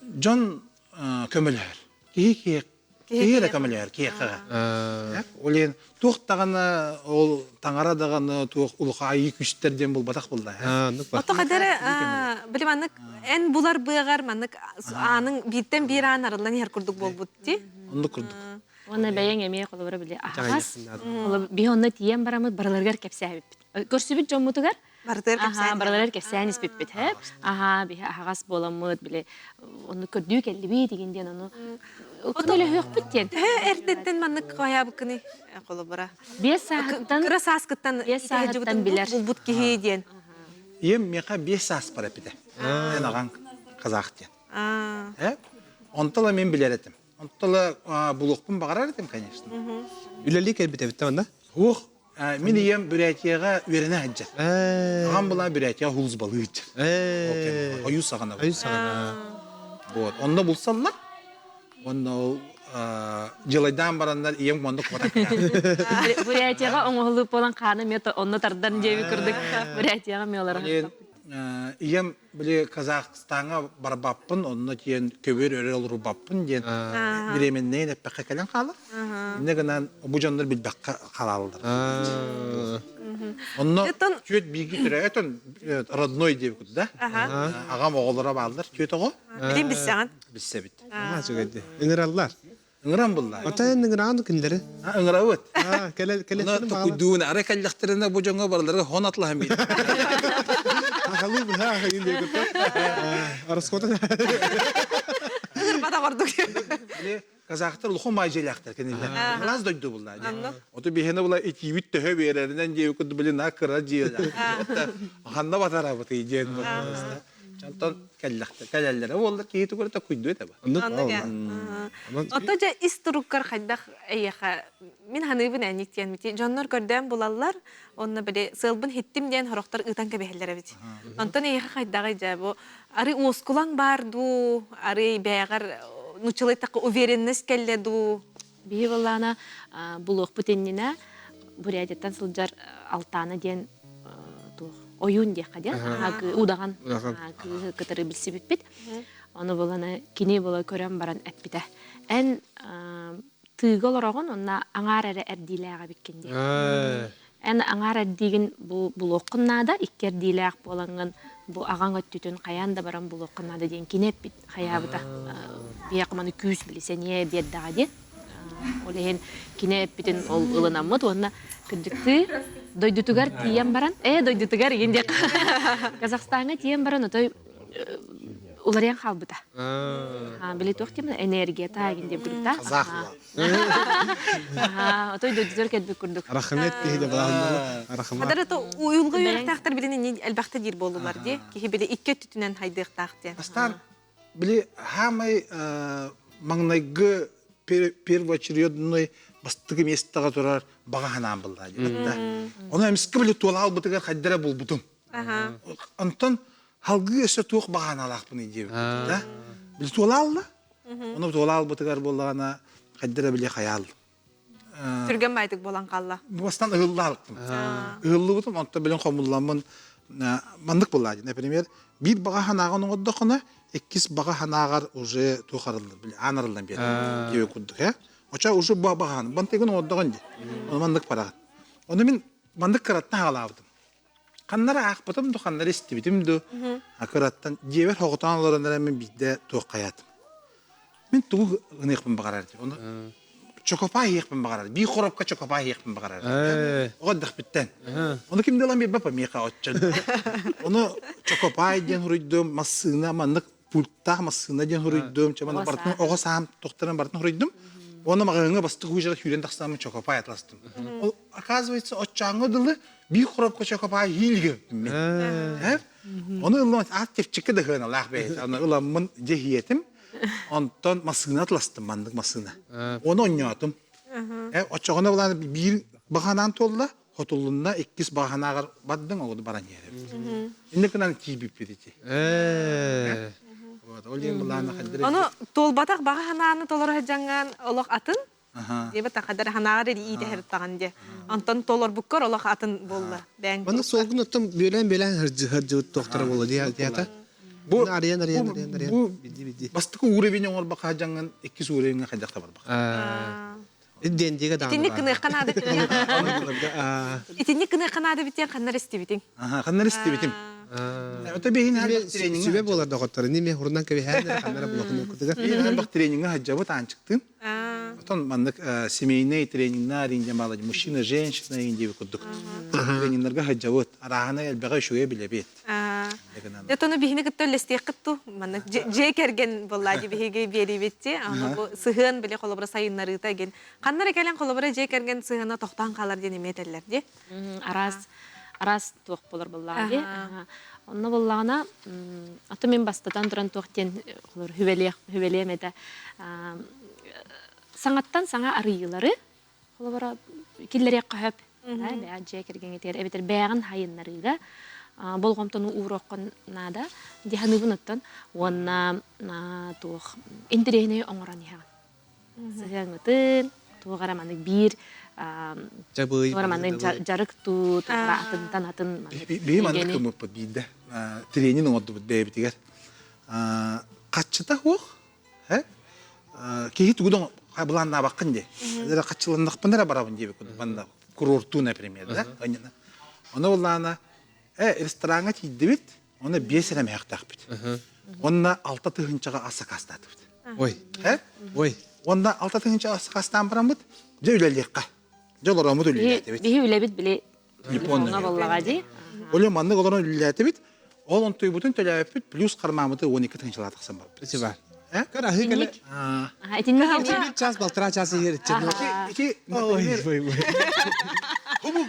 дьон көмөлөһөр. Киһи киһи киһи эрэ көмөлөһөр киһиэхэҕэ. Ол иһин туох даҕаны ол таҥара даҕаны туох улахан күүстэр диэн булбатах булла. Ото хадары били маннык эн булар быаҕар маннык ааның бииртэн биир аан арыллан иһэр курдук буолбут дии. Оннук курдук. Уонна бэйэҥ эмиэ холобура били аһаҕас. Биһи онно тиийэн бараммыт барыларыгар кэпсээбиппит. Көрсүбүт дьоммутугар Барытыгар кэпсээн. Барыларыгар кэпсээн испиппит. Аһаа, биһи аһаҕас буоламмыт, били онну көрдүү кэллибит игин диэн ону көмөлөһүөхпүт диэн. Төһө эрдэттэн маннык хайаабыккыный холобура? Биэс сааһыттан кыра сааскыттан биэс сааһыттан билэр. Булбут киһи диэн. Ийэм миэхэ биэс сааспар эппитэ. Эн аҕаҥ казах диэн. Э? Онтон мен билэр этим. Онтон булуохпун баҕарар этим, конечно. Үлэлии кэлбит эбит да Уох, мин ийэм Бүрээкиэҕэ үөрэнэ сылдьар. Аҕам была Бүрээкиэҕэ хулузбалыы сылдьар. Ойуу саҕана. Ойуу саҕана. Вот. Онно булсаллар. Онно ол дьылайдаан бараннар ийэм онно куотан Бурятияҕа оҥоһулуу буолан хааны эмиэ онно тардан диэби курдук Бурятияҕа эмиэ олорон. Ийэм били Казахстаҥҥа барбаппын, онно тиийэн көбүөр өрө олорбаппын диэн бириэмэннэйин эппэххэ кэлэн хаалар. Инньэ гынан бу дьоннор билбэххэ хаалаллар. Онно түөт бииргэ төрөөтөн родной диэбит да. Аҕам оҕолоро бааллар түөт оҕо. Билин билсэҕин. Билсэбит. Үчүгэйди. Ыҥыраллар. Ыҥыран булла. Отон ыҥыраан күнлэри. Ыҥырабыт. Кэлэ кэлэ токуйдуун ара кэллэхтэринэ бу дьоҥҥо барыларга хон атлаһан биир. Ахалы быһа ахайын диэкүттэ. Ороскуота. Ыҥырбата ордук. Казахтар улахан маайдьалаахтар кинилэр. Раз дойду булла. Оту биһиэнэ була итиибит төһө биэрэринэн диэбит блин на кыра дьиэлэр. Ханна батарабытый диэн Онтон кэллэхтэр кэлэллэрэ буоллар киһи тугу эрэ токуйдуо этэ ба. Ото дьэ ис туруккар хайдах эйиэхэ мин ханыыбын эник диэн мити дьоннор көрдөөн булаллар онно били сыалбын хиттим диэн хорохтор ыытан кэбиһэллэр эбит. Онтон эйиэхэ хайдаҕый дьэ бу ары уоскулаҥ баар дуу ары бэйэҕэр нуччалай такка уверенность кэллэ дуу Биһи буоллаана булуохпут иннинэ Бурятияттан сылдьар Алтаана диэн туох ойуун диэххэ диэн удаҕан кыыһы кытары билсибиппит. Ону булана кини була көрөн баран эппитэ. Эн тыыга олороҕун онно аҥаар эрэ эрдиилээх эбиккин диэн. Эн аҥаар эрдиигин бу булуоххун наада, икки эрдиилээх буолаҥҥын бу аҕаҥ өттүтүн хайаан да баран булуоххун наада диэн кини эппит хайаабыта. Биһиэхэ маны күүс били сэниэ биэрдэҕэ диэн. Ол иһин кини эппитин ол ылынаммыт уонна кырдьыктыы дойдутугар тиийэн баран, ээ дойдутугар игин диэх Казахстаҥҥа тиийэн баран отой уларыйан хаалбыта. Били туох диэн энергията игин диэн курдук Казах Отой дойдутугар кэлбит курдук. Рахмет киһи де балаһыннары. Рахмат. Хадары то уйулга үөрэхтээхтэр билин инни элбэхтэ диир буоллулар дии. Киһи били икки өттүтүнэн хайдыахтаах диэн. Бастаан били хаамай маҥнайгы первоочередной бастакы миэстэҕэ турар баҕа санаам булла диэн. Ону эмискэ били туола албытыгар хайдара булбутум. Онтон халгыы өссө туох баҕаналаахпыный диэбит да. Били туола алла. Ону туола албытыгар буоллаҕына хайдара били хайаал. Түргэн байтык буолан хаалла. Бастан ыһылла алыптым. Ыһыллыбытым, онтон билин хомулламмын маннык буолла Например, биир баҕа санааҕын оҥордоххуна, иккис баҕа санааҕар уже туох арыллар, били аан арыллан биэрэр диэбит курдук, э? Оча уже бу баҕаһын, бантыгын оҥордоҕун дии. Ону маннык бараҕын. Ону мин маннык кыраттан хаалаабытым. Ханнара аахпытым ду, ханнара истибитим ду, акыраттан дьиэбэр хоҕотоон олорон эрэн мин биирдэ туох хайаатым. Мин тугу гыныахпын баҕарар этим. Ону чокопай иһиэхпин баҕарар. Биир коробка чокопай иһиэхпин баҕарар. Оҕо эрдэхпиттэн. Ону ким да ылан биэрбэт миэхэ оччон. Ону чокопай диэн суруйдум, массыына маннык пульттаах массыына диэн суруйдум. Чэ манна барытын оҕо саам тохторон барытын суруйдум. Уонна маҕаһыыҥҥа бастакы уһуйжара сүүрэн тахсааммын чокопай атыластым. Ол оказывается оччооҥҥо дылы биир коробка чокопай иилгэ мин. Ону ыллым аат чэпчэки да сыаналаах бэйэтэ. Аны ыламмын дьэ иһиэтим. Онтон массыына атластым маннык массыына. Оны онньоотум. Оччоҕуна булан биир баҕанаан туолла, хотуллунна иккис баҕанааҕар бардыҥ оҕоду баран иһэр. Инник гынан тиийбиппит ити. Вот, ол иһин былаана хаддыр. Ону туолбатах баҕа ханааны толоро сылдьаҥҥан олох атын. Диэбит хаддар ханаҕар иитэһэр таҕан дьэ. Онтон толорбуккар олох атын буолла. Бэйэҥ Маннык суолгун оттон бүөлээн-бүөлээн сылдьыбыт туохтара буолла диэхэ. Бу арыйан арыйан арыйан арыйан бу бидди бидди. бастакы уровень оҥорбохха дьаҥҥын иккис уровеньҥа хайдах да барбах. Диэн диэгэ даҕаны Итинник гыныахха наада Итинник гыныахха наада битиэн ханнар истибитиҥ? Аха, ханнар истибитим. Ото биһин тренинг Сүбэ буолар доҕоттор, ини хурунан кэбиһээн ханнара булахын кутуга. Биһин тренингэ хаджабыт аанчыктын. Отон маннык семейный тренингнар индия мала мужчина женщина индия курдук. Тренингларга хаджабыт. Арааһына элбэҕи үчүгэй билэбит. Дьэ тону биһини кытта үллэстиэххит ту. Маннык дьиэ кэргэн буолла дии биһиги биэриибитти. Аны бу сыһыан били холобура сайыннарыыта эгин. Ханна эрэ кэлэн холобура дьиэ кэргэн сыһыана тохтоон хаалар диэн эмиэ этэллэр дии. Араас араас туох болор буоллаҕа дии. Онно буоллаҕына, аты мин бастатан туран туох диэн холобур хүбэлиэх хүбэлиэм этэ. Саҥаттан саҥа арыйыылары Холобура, киллэриэххэ сөп. Бэйэ дьиэ кэргэҥҥитигэр эбэтэр бэйэҕин хайыннарыыга болҕомтону ууруоххун наада дии саныыбын оттон. Уонна туох интэриэһинэй оҥорон иһэҕин. Сыһыаҥҥытын, туох эрэ маннык биир туох эрэ маннык дьарык туу, туох эрэ атынтан атын маннык Биһи маннык гыммыппыт биирдэ. Тренинг оҥордубут бэйэбитигэр. Хаччыта суох, Киһи тугу да былааннаабаккын дии. Эрэ хаччыланнахпына эрэ барабын диэбит курдук манна курортуу, например, да? Ону буллаана э рестораҥҥа тиийдибит, онно биэс эрэ мэһэхтээхпит. Онно 6 тыһыынчаҕа ас сакаастаатыбыт. Ой. Ой. Онно 6 тыһыынча ас сакаастаан бараммыт, дьэ үлэлиэххэ. Дьэ олороммут үлэлээтибит. Биһи үлэбит били Телефонна буоллаҕа дии. Оле маннык олорон үлэлээтибит. Ол онтуйбутун төлөөппүт плюс кармаамыты 12 тыһыынчалаах тахсан барбыт. Ити бар. Көр аһыы кэлэ. Итинник Ити час балтараа час иһэр Ити Бу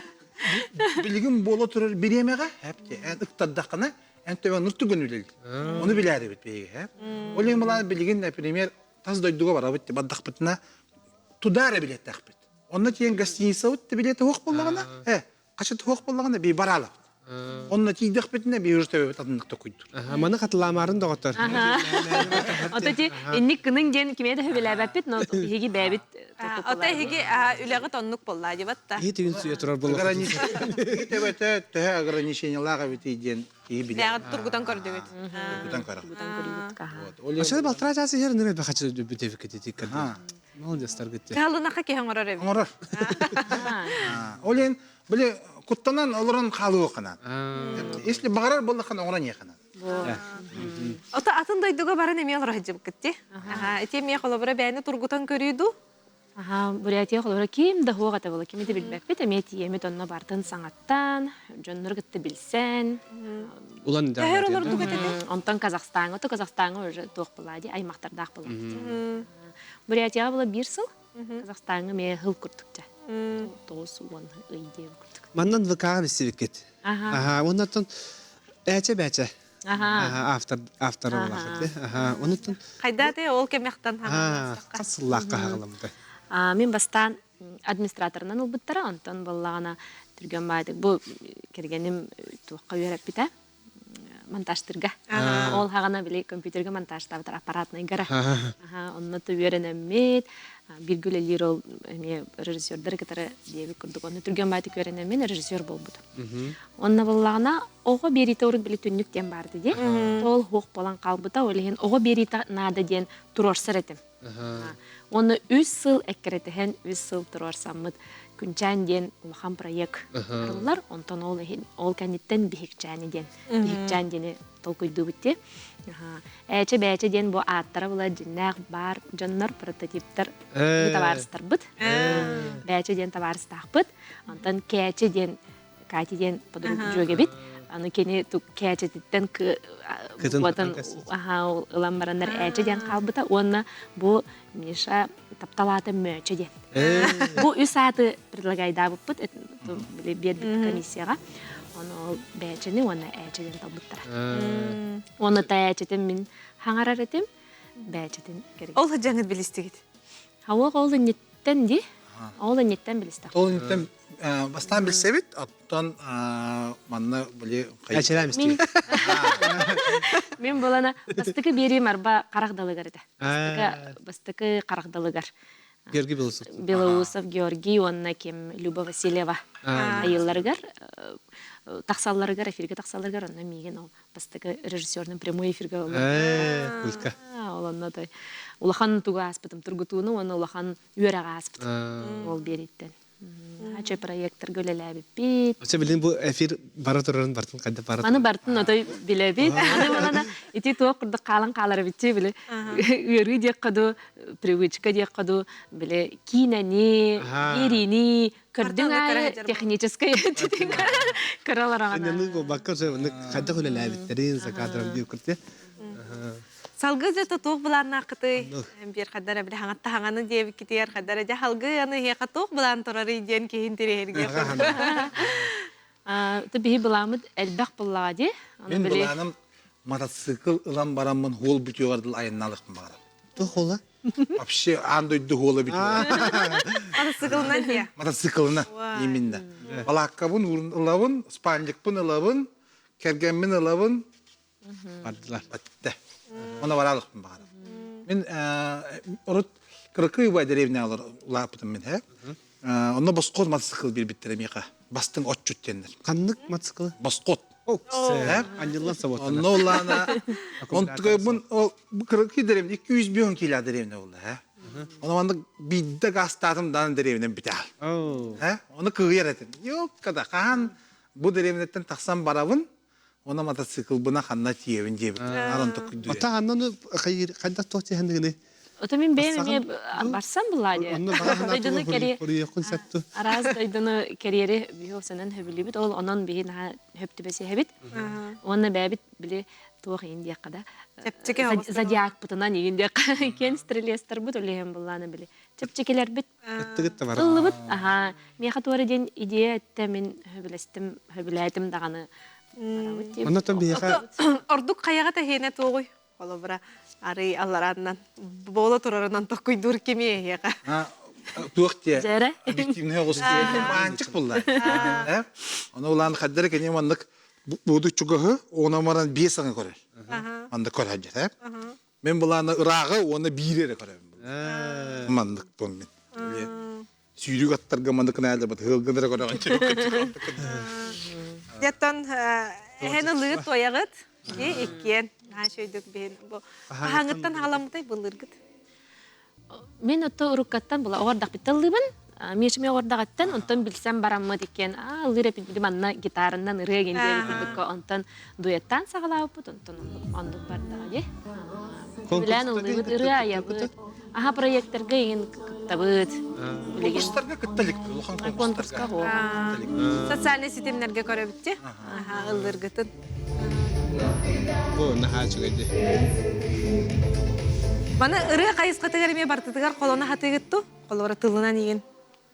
билигин буола турар бириэмэҕэ хэпти эн ыктардаххына эн төбөҥ нуртугун үлэл. Ону билээрибит биһиги хэп. Ол иһин былаан билигин например тас дойдуга барабыт бардахпытына туда эрэ билиэттэхпит. Онно тиийэн гостиницабыт билиэтэ суох буоллаҕына, э, хачыт суох буоллаҕына бии бараалабыт. Онно тиийдэхпитинэ бии уже төбөбүт атыннык токуйдур. Маны хатылаамаарын доҕоттор. Ото ти инник кынын диэн кимиэ да хөбүлээбэппит, но биһиги бэйэбит Ото эһиги үлэҕит оннук буоллаа дебат та. Иһи түгүн суя турар буолуох. Төбөтө төһө ограничениелаах эбитий диэн киһи билэр. Бэйэҕит тургутан көрдүгүт. Тургутан көрө. Ошо балтараа чаас иһэр ныры бахачы бүтебикет итик Молодецтар гытты. Кыһаллынаха киһи оҥорор эбит. Оҥорор. Ол иһин били куттанан олорон хаалыаххынан. Если баҕарар буоллаххына оҥорон иэххинэн. Ото атын дойдуга баран эмиэ олоро сылдьыбыккыт дии. Ити эмиэ холобура бэйэни тургутан көрүү дуу? Аха, Бурятия холобура ким да суох этэ була, кими да билбэппит, эмиэ тиийэммит онно бартын саҥаттан, дьоннору кытта билсэн. Улан Төһөр олордук этэ? Онтон Казахстаҥа, то Казахстаҥа уже туох была дии, аймахтардаах была. Бурятияҕа була биир сыл, Казахстаҥа эмиэ сыл курдук дьэ. 90 ый диэн курдук. Маннан ВК-ҕа билсибиккит. Аха, оннортон бээчэ-бээчэ. Аха, автор автор буолаахыт. Аха, онуттан Хайдааты ол кэмэхтан хас сыллаахха хаҕаламмыта? Мин бастаан администраторынан ылбыттара, онтон буоллаҕына түргэн баайдык бу кэргэним туохха үөрэппитэ монтажтырга. Ол хаҕана били компьютерга монтажтаабытар аппаратныйгара. Онно үөрэнэммит, бирге үлэлиир ол эмиэ режиссердары кытары диэбит курдук. Онно түргэн баайдык үөрэнэммин режиссер буолбутум. Онно буоллаҕына оҕо биэриитэ урут били түннүк диэн баарды дии. Ол хуох буолан хаалбыта, ол иһин оҕо биэриитэ наада диэн туруорсар этим. Уонна үс сыл эккирэтэһэн, үс сыл туруорсаммыт Күнчээн диэн улахан проект арыллар. Онтон ол иһин ол кэнниттэн Биһикчээни диэн Биһикчээн диэни толкуйдуубут дии. Ээчэ бээчэ диэн бу ааттара була дьиннээх баар дьоннор прототиптар табаарыстарбыт. Бээчэ диэн табаарыстаахпыт. Онтон Кээчэ диэн Катя диэн подруга дьүөгэбит. Аны кини кээчэтиттэн букватын ылан бараннар ээчэ диэн хаалбыта уонна бу Миша тапталаата Мөөчө диэн. Бу үс ааты предлагайдаабыппыт биэрбит комиссияҕа. Ону ол бээчэни уонна ээчэ диэн талбыттара. Уонна та ээчэтин мин хаҥарар этим, бээчэтин кэргэн. Ол сылдьаҥыт билистигит. Хауах ол инниттэн ди. Ол инниттэн билистэх. Ол инниттэн бастаан билсэбит, оттон манна били Мин Мин булана бастакы биэриим арба харах далыгар этэ. Бастакы бастакы харах далыгар. Георгий Белоусов. Белоусов Георгий уонна ким Люба Васильева айылларыгар тахсалларыгар эфиргэ тахсалларыгар онно миигин ол бастакы режиссерным прямой эфиргэ Э, кулька. Ол онно той улахан тугу ааспытым тургутууну уонна улахан үөрэҕи ааспытым ол биэрииттэн. Ача проекторга үлэлээбиппит. Оча билин бу эфир бара турарын бартын кайда бара Маны бартын отой билэбит. Аны балана ити туох курдук хаалан хаалар битти били ыарыы диэххэ ду привычка диэххэ ду били киинэни, биэриини көрдүҥ аайы техническэй кыралараҕына. Анны бакка хайдах үлэлээбиттерин закадран диир курте. Салгыы дьэ туох былааннааххытый? Биир хадара били хаҥатта хаҥаны диэбиккитигэр хадара дьэ халгыы аны эһиэхэ туох былаан турарый диэн киһин тириэһиргэ Ты биһи былаамыт элбэх буллаҕа дии. Мин былааным мотоцикл ылан бараммын хуол бүтүөҕэр дыл айаннаалыахпын баҕарабын. Туох хуола? Вообще аан дойду хуола бүтүөҕэр. Мотоциклынан дии. Мотоциклынан именно. Балааккабын ылабын, спальникпын ылабын, кэргэммин ылабын, Бардылар. Баттэ. Оны баралыкпын баҕарам. Мин урут кыракый убай деревня улааппытым мин һэ. Онно босхот мотоцикл биэрбиттэрэ миэхэ. Бастыҥ отчут диэннэр. Ханнык мотоцикл? Босхот. Анньыллан соботтана. Онно улаана онтугайбын ол кыракый деревня 200 кило деревня болла һэ. Оны маннык биирдэ гастаатым даан деревням бүтэ. Һэ? Оны кыйар этим. Ёккада хаан бу деревняттан тахсан барабын Она мотоциклбына ханна тиийэбин диэбит. Аран токуйдуя. Ата аннаны хайыр хайдах туох тиһэннигини? Ото мин бэйэм эмиэ барсан булаа диye. Онно баҕа Дойдуну кэри хоруйуоххун сөптү. араас дойдуну кэриэри биһи осанан хөбүлүүбүт. Ол онон биһи наһаа хөп түбэсиһэбит. Уонна бэйэбит били туох иин диэххэ да Чэпчэки зодиакпытынан иин диэххэ киэн стрелецтарбыт үлэһэн буллаана били чэпчэкилэрбит Ыттыгыт да бар. ыллыбыт. Аха миэхэ туора диэн идея эттэ мин хөбүлэстим хөбүлээтим даҕаны Оннотон биһиэхэ Ордук хайаҕа тэһиэнэ туоҕуй? Холобура, арый алларааннан буола турарынан токкуйдуур кими эһиэхэ? Туох диэ? Дьэрэ. Объективный оҕус диэ. Маанчык булла. Ону улаан хаддара кини маннык буду чугаһы, ону маран биэс саҥа көрөр. Маннык көрөр дьэ. Мен булааны ырааҕы уонна биири эрэ көрөбүн. Маннык мин. Сүүрүк аттарга маннык наалабыт ыалгынара көрөҕүн. Дьэттон эһэн ылыы туойаҕыт ди иккиэн наһаа үчүгэйдик биһин бу хаһааҥыттан халаммытай былыргыт Мин отто уруккаттан була оҕордахпыттан ыллыыбын. Миэчими оҕордаҕыттан онтон билсэн бараммыт иккиэн аа ыллыыр эпит манна гитараннан ырыа гин диэбит курдукка онтон дуэттаан саҕалаабыппыт онтон оннук бардаҕа дии. Билэн ыллыыбыт ырыа айабыт. Аха проекторга игин кыттабыт. Конкурстарга кытта иликпит улахан конкурска Социальный ситимнерге көрөбүт ти. Аха ыллыргытын. Бу наһаа үчүгэй Маны ырыа хайысхатыгар эмиэ бартытыгар холоно хатыгыт ту? Холоро тылынан игин.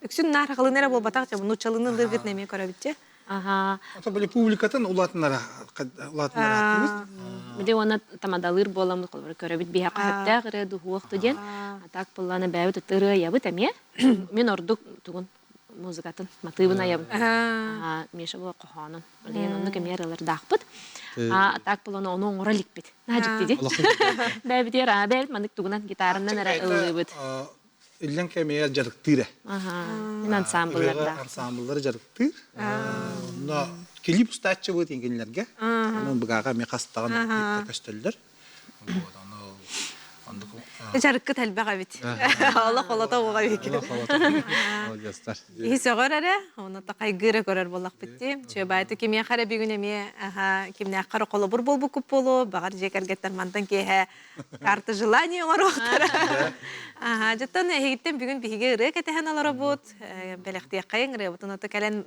Үксүн наар халын эрэ буолбатах дьэ нууччалыны ыллыыргыт эмиэ көрөбүт дьэ. Аха. Ата били публикатын улаатынара улаатынара хатыыбыт. Били уонна тамадалыыр буоламмыт холобура көрөбүт биһиэхэ сөптөөх ырыа дуһуох диэн. А так буоллаана бэйэбит ырыа айабыт эмиэ. Мин ордук тугун музыкатын матыыбын айабын. Аа Миша була хоһоонун. Билигин оннук эмиэ ырыалардаахпыт. А так буолан ону оҥоро иликпит. Наһаа дьикти дии. Бэйэбитигэр аа бэйэбит маннык тугунан гитаранан эрэ ыллыыбыт. Иллэҥ кэмигэр дьарыктыыр. Мин ансамбллардаах. Ансамбллары дьарыктыыр. Онно клип устааччыбыт кинилэргэ. Онон быгааҕа эмиэ хастаҕын көстөллөр. Дьарыккыт элбэх эбит. Олох олото уоҕа эбит. Киһи сөҕөр эрэ, оны такайгыыра көрөр буоллахпыт дии. Чүөбаайты кимиэхэ эрэ бүгүн эмиэ кимнээххэ эрэ холобур буолбуккут буолуо, баҕар дьиэ кэргэттэр мантан киэһэ карта желаний оҥоруохтара. Аха, дьоттон эһигиттэн бүгүн биһиги ырыа кэтэһэн олоробут. Бэлэхтиэххэйиҥ ырыабытын ото кэлэн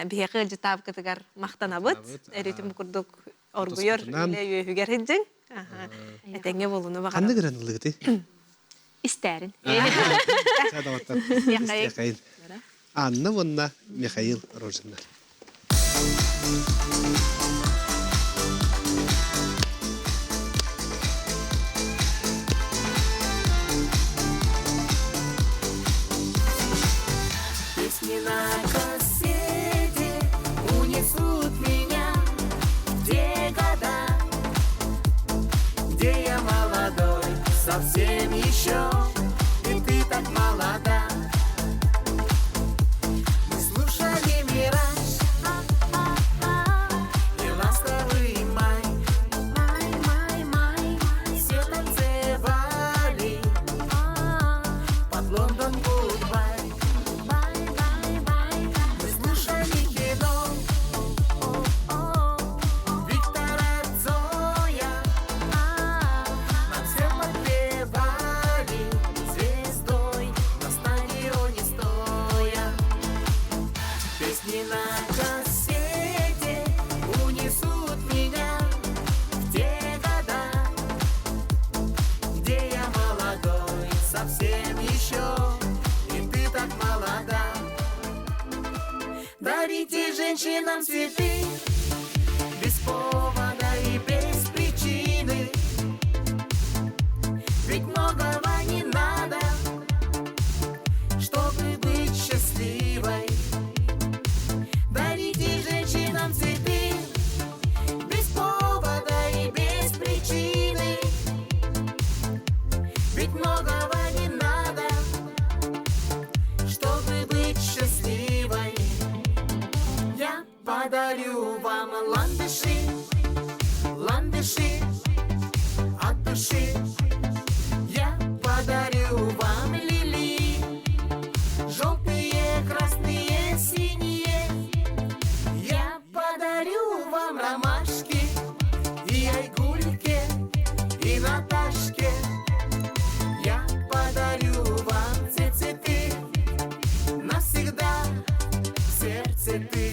биһиэхэ ыалдьытаабыкытыгар махтанабыт. Эритим курдук оргуйар үлэ үөһүгэр сылдьыҥ. Этэҥҥэ буолуну баҕарабын. Ханнык ырыаны ыллыгытый? Истээрин. Михаил. Анна уонна Михаил Рожиннар. Дарите женщинам цветы без повода и без причины. Ведь многого не надо, чтобы быть счастливой. Дарите женщинам цветы без повода и без причины. Ведь многого не надо, чтобы быть счастливой. Я подарю вам ландыши, ландыши от души. Я подарю вам лилии, желтые, красные, синие. Я подарю вам ромашки и айгульке, и Наташке. Я подарю вам цветы навсегда в сердце ты.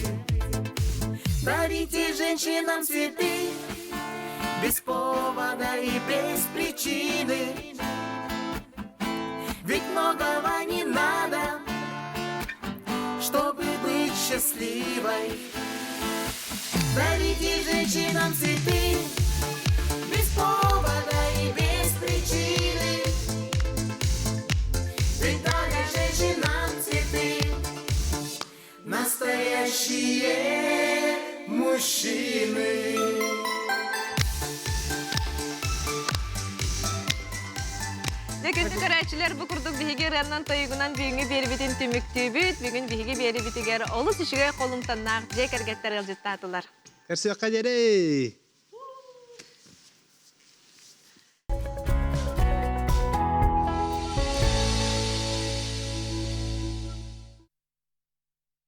Дарите женщинам цветы без повода и без причины. Ведь многого не надо, чтобы быть счастливой. Дарите женщинам цветы без повода и без причины. Ведь дарят женщинам цветы настоящие мужчины. Дьэ, күндү көрөөччүлэр, бу курдук биһиги ырыаннан тойугунан бүгүҥҥү биэрбитин түмүктүүбүт. Бүгүн биһиги биэрибитигэр олус үчүгэй холумтаннаах дьиэ кэргэттэр ыалдьыттаатылар. Көрсүөххэ диэри!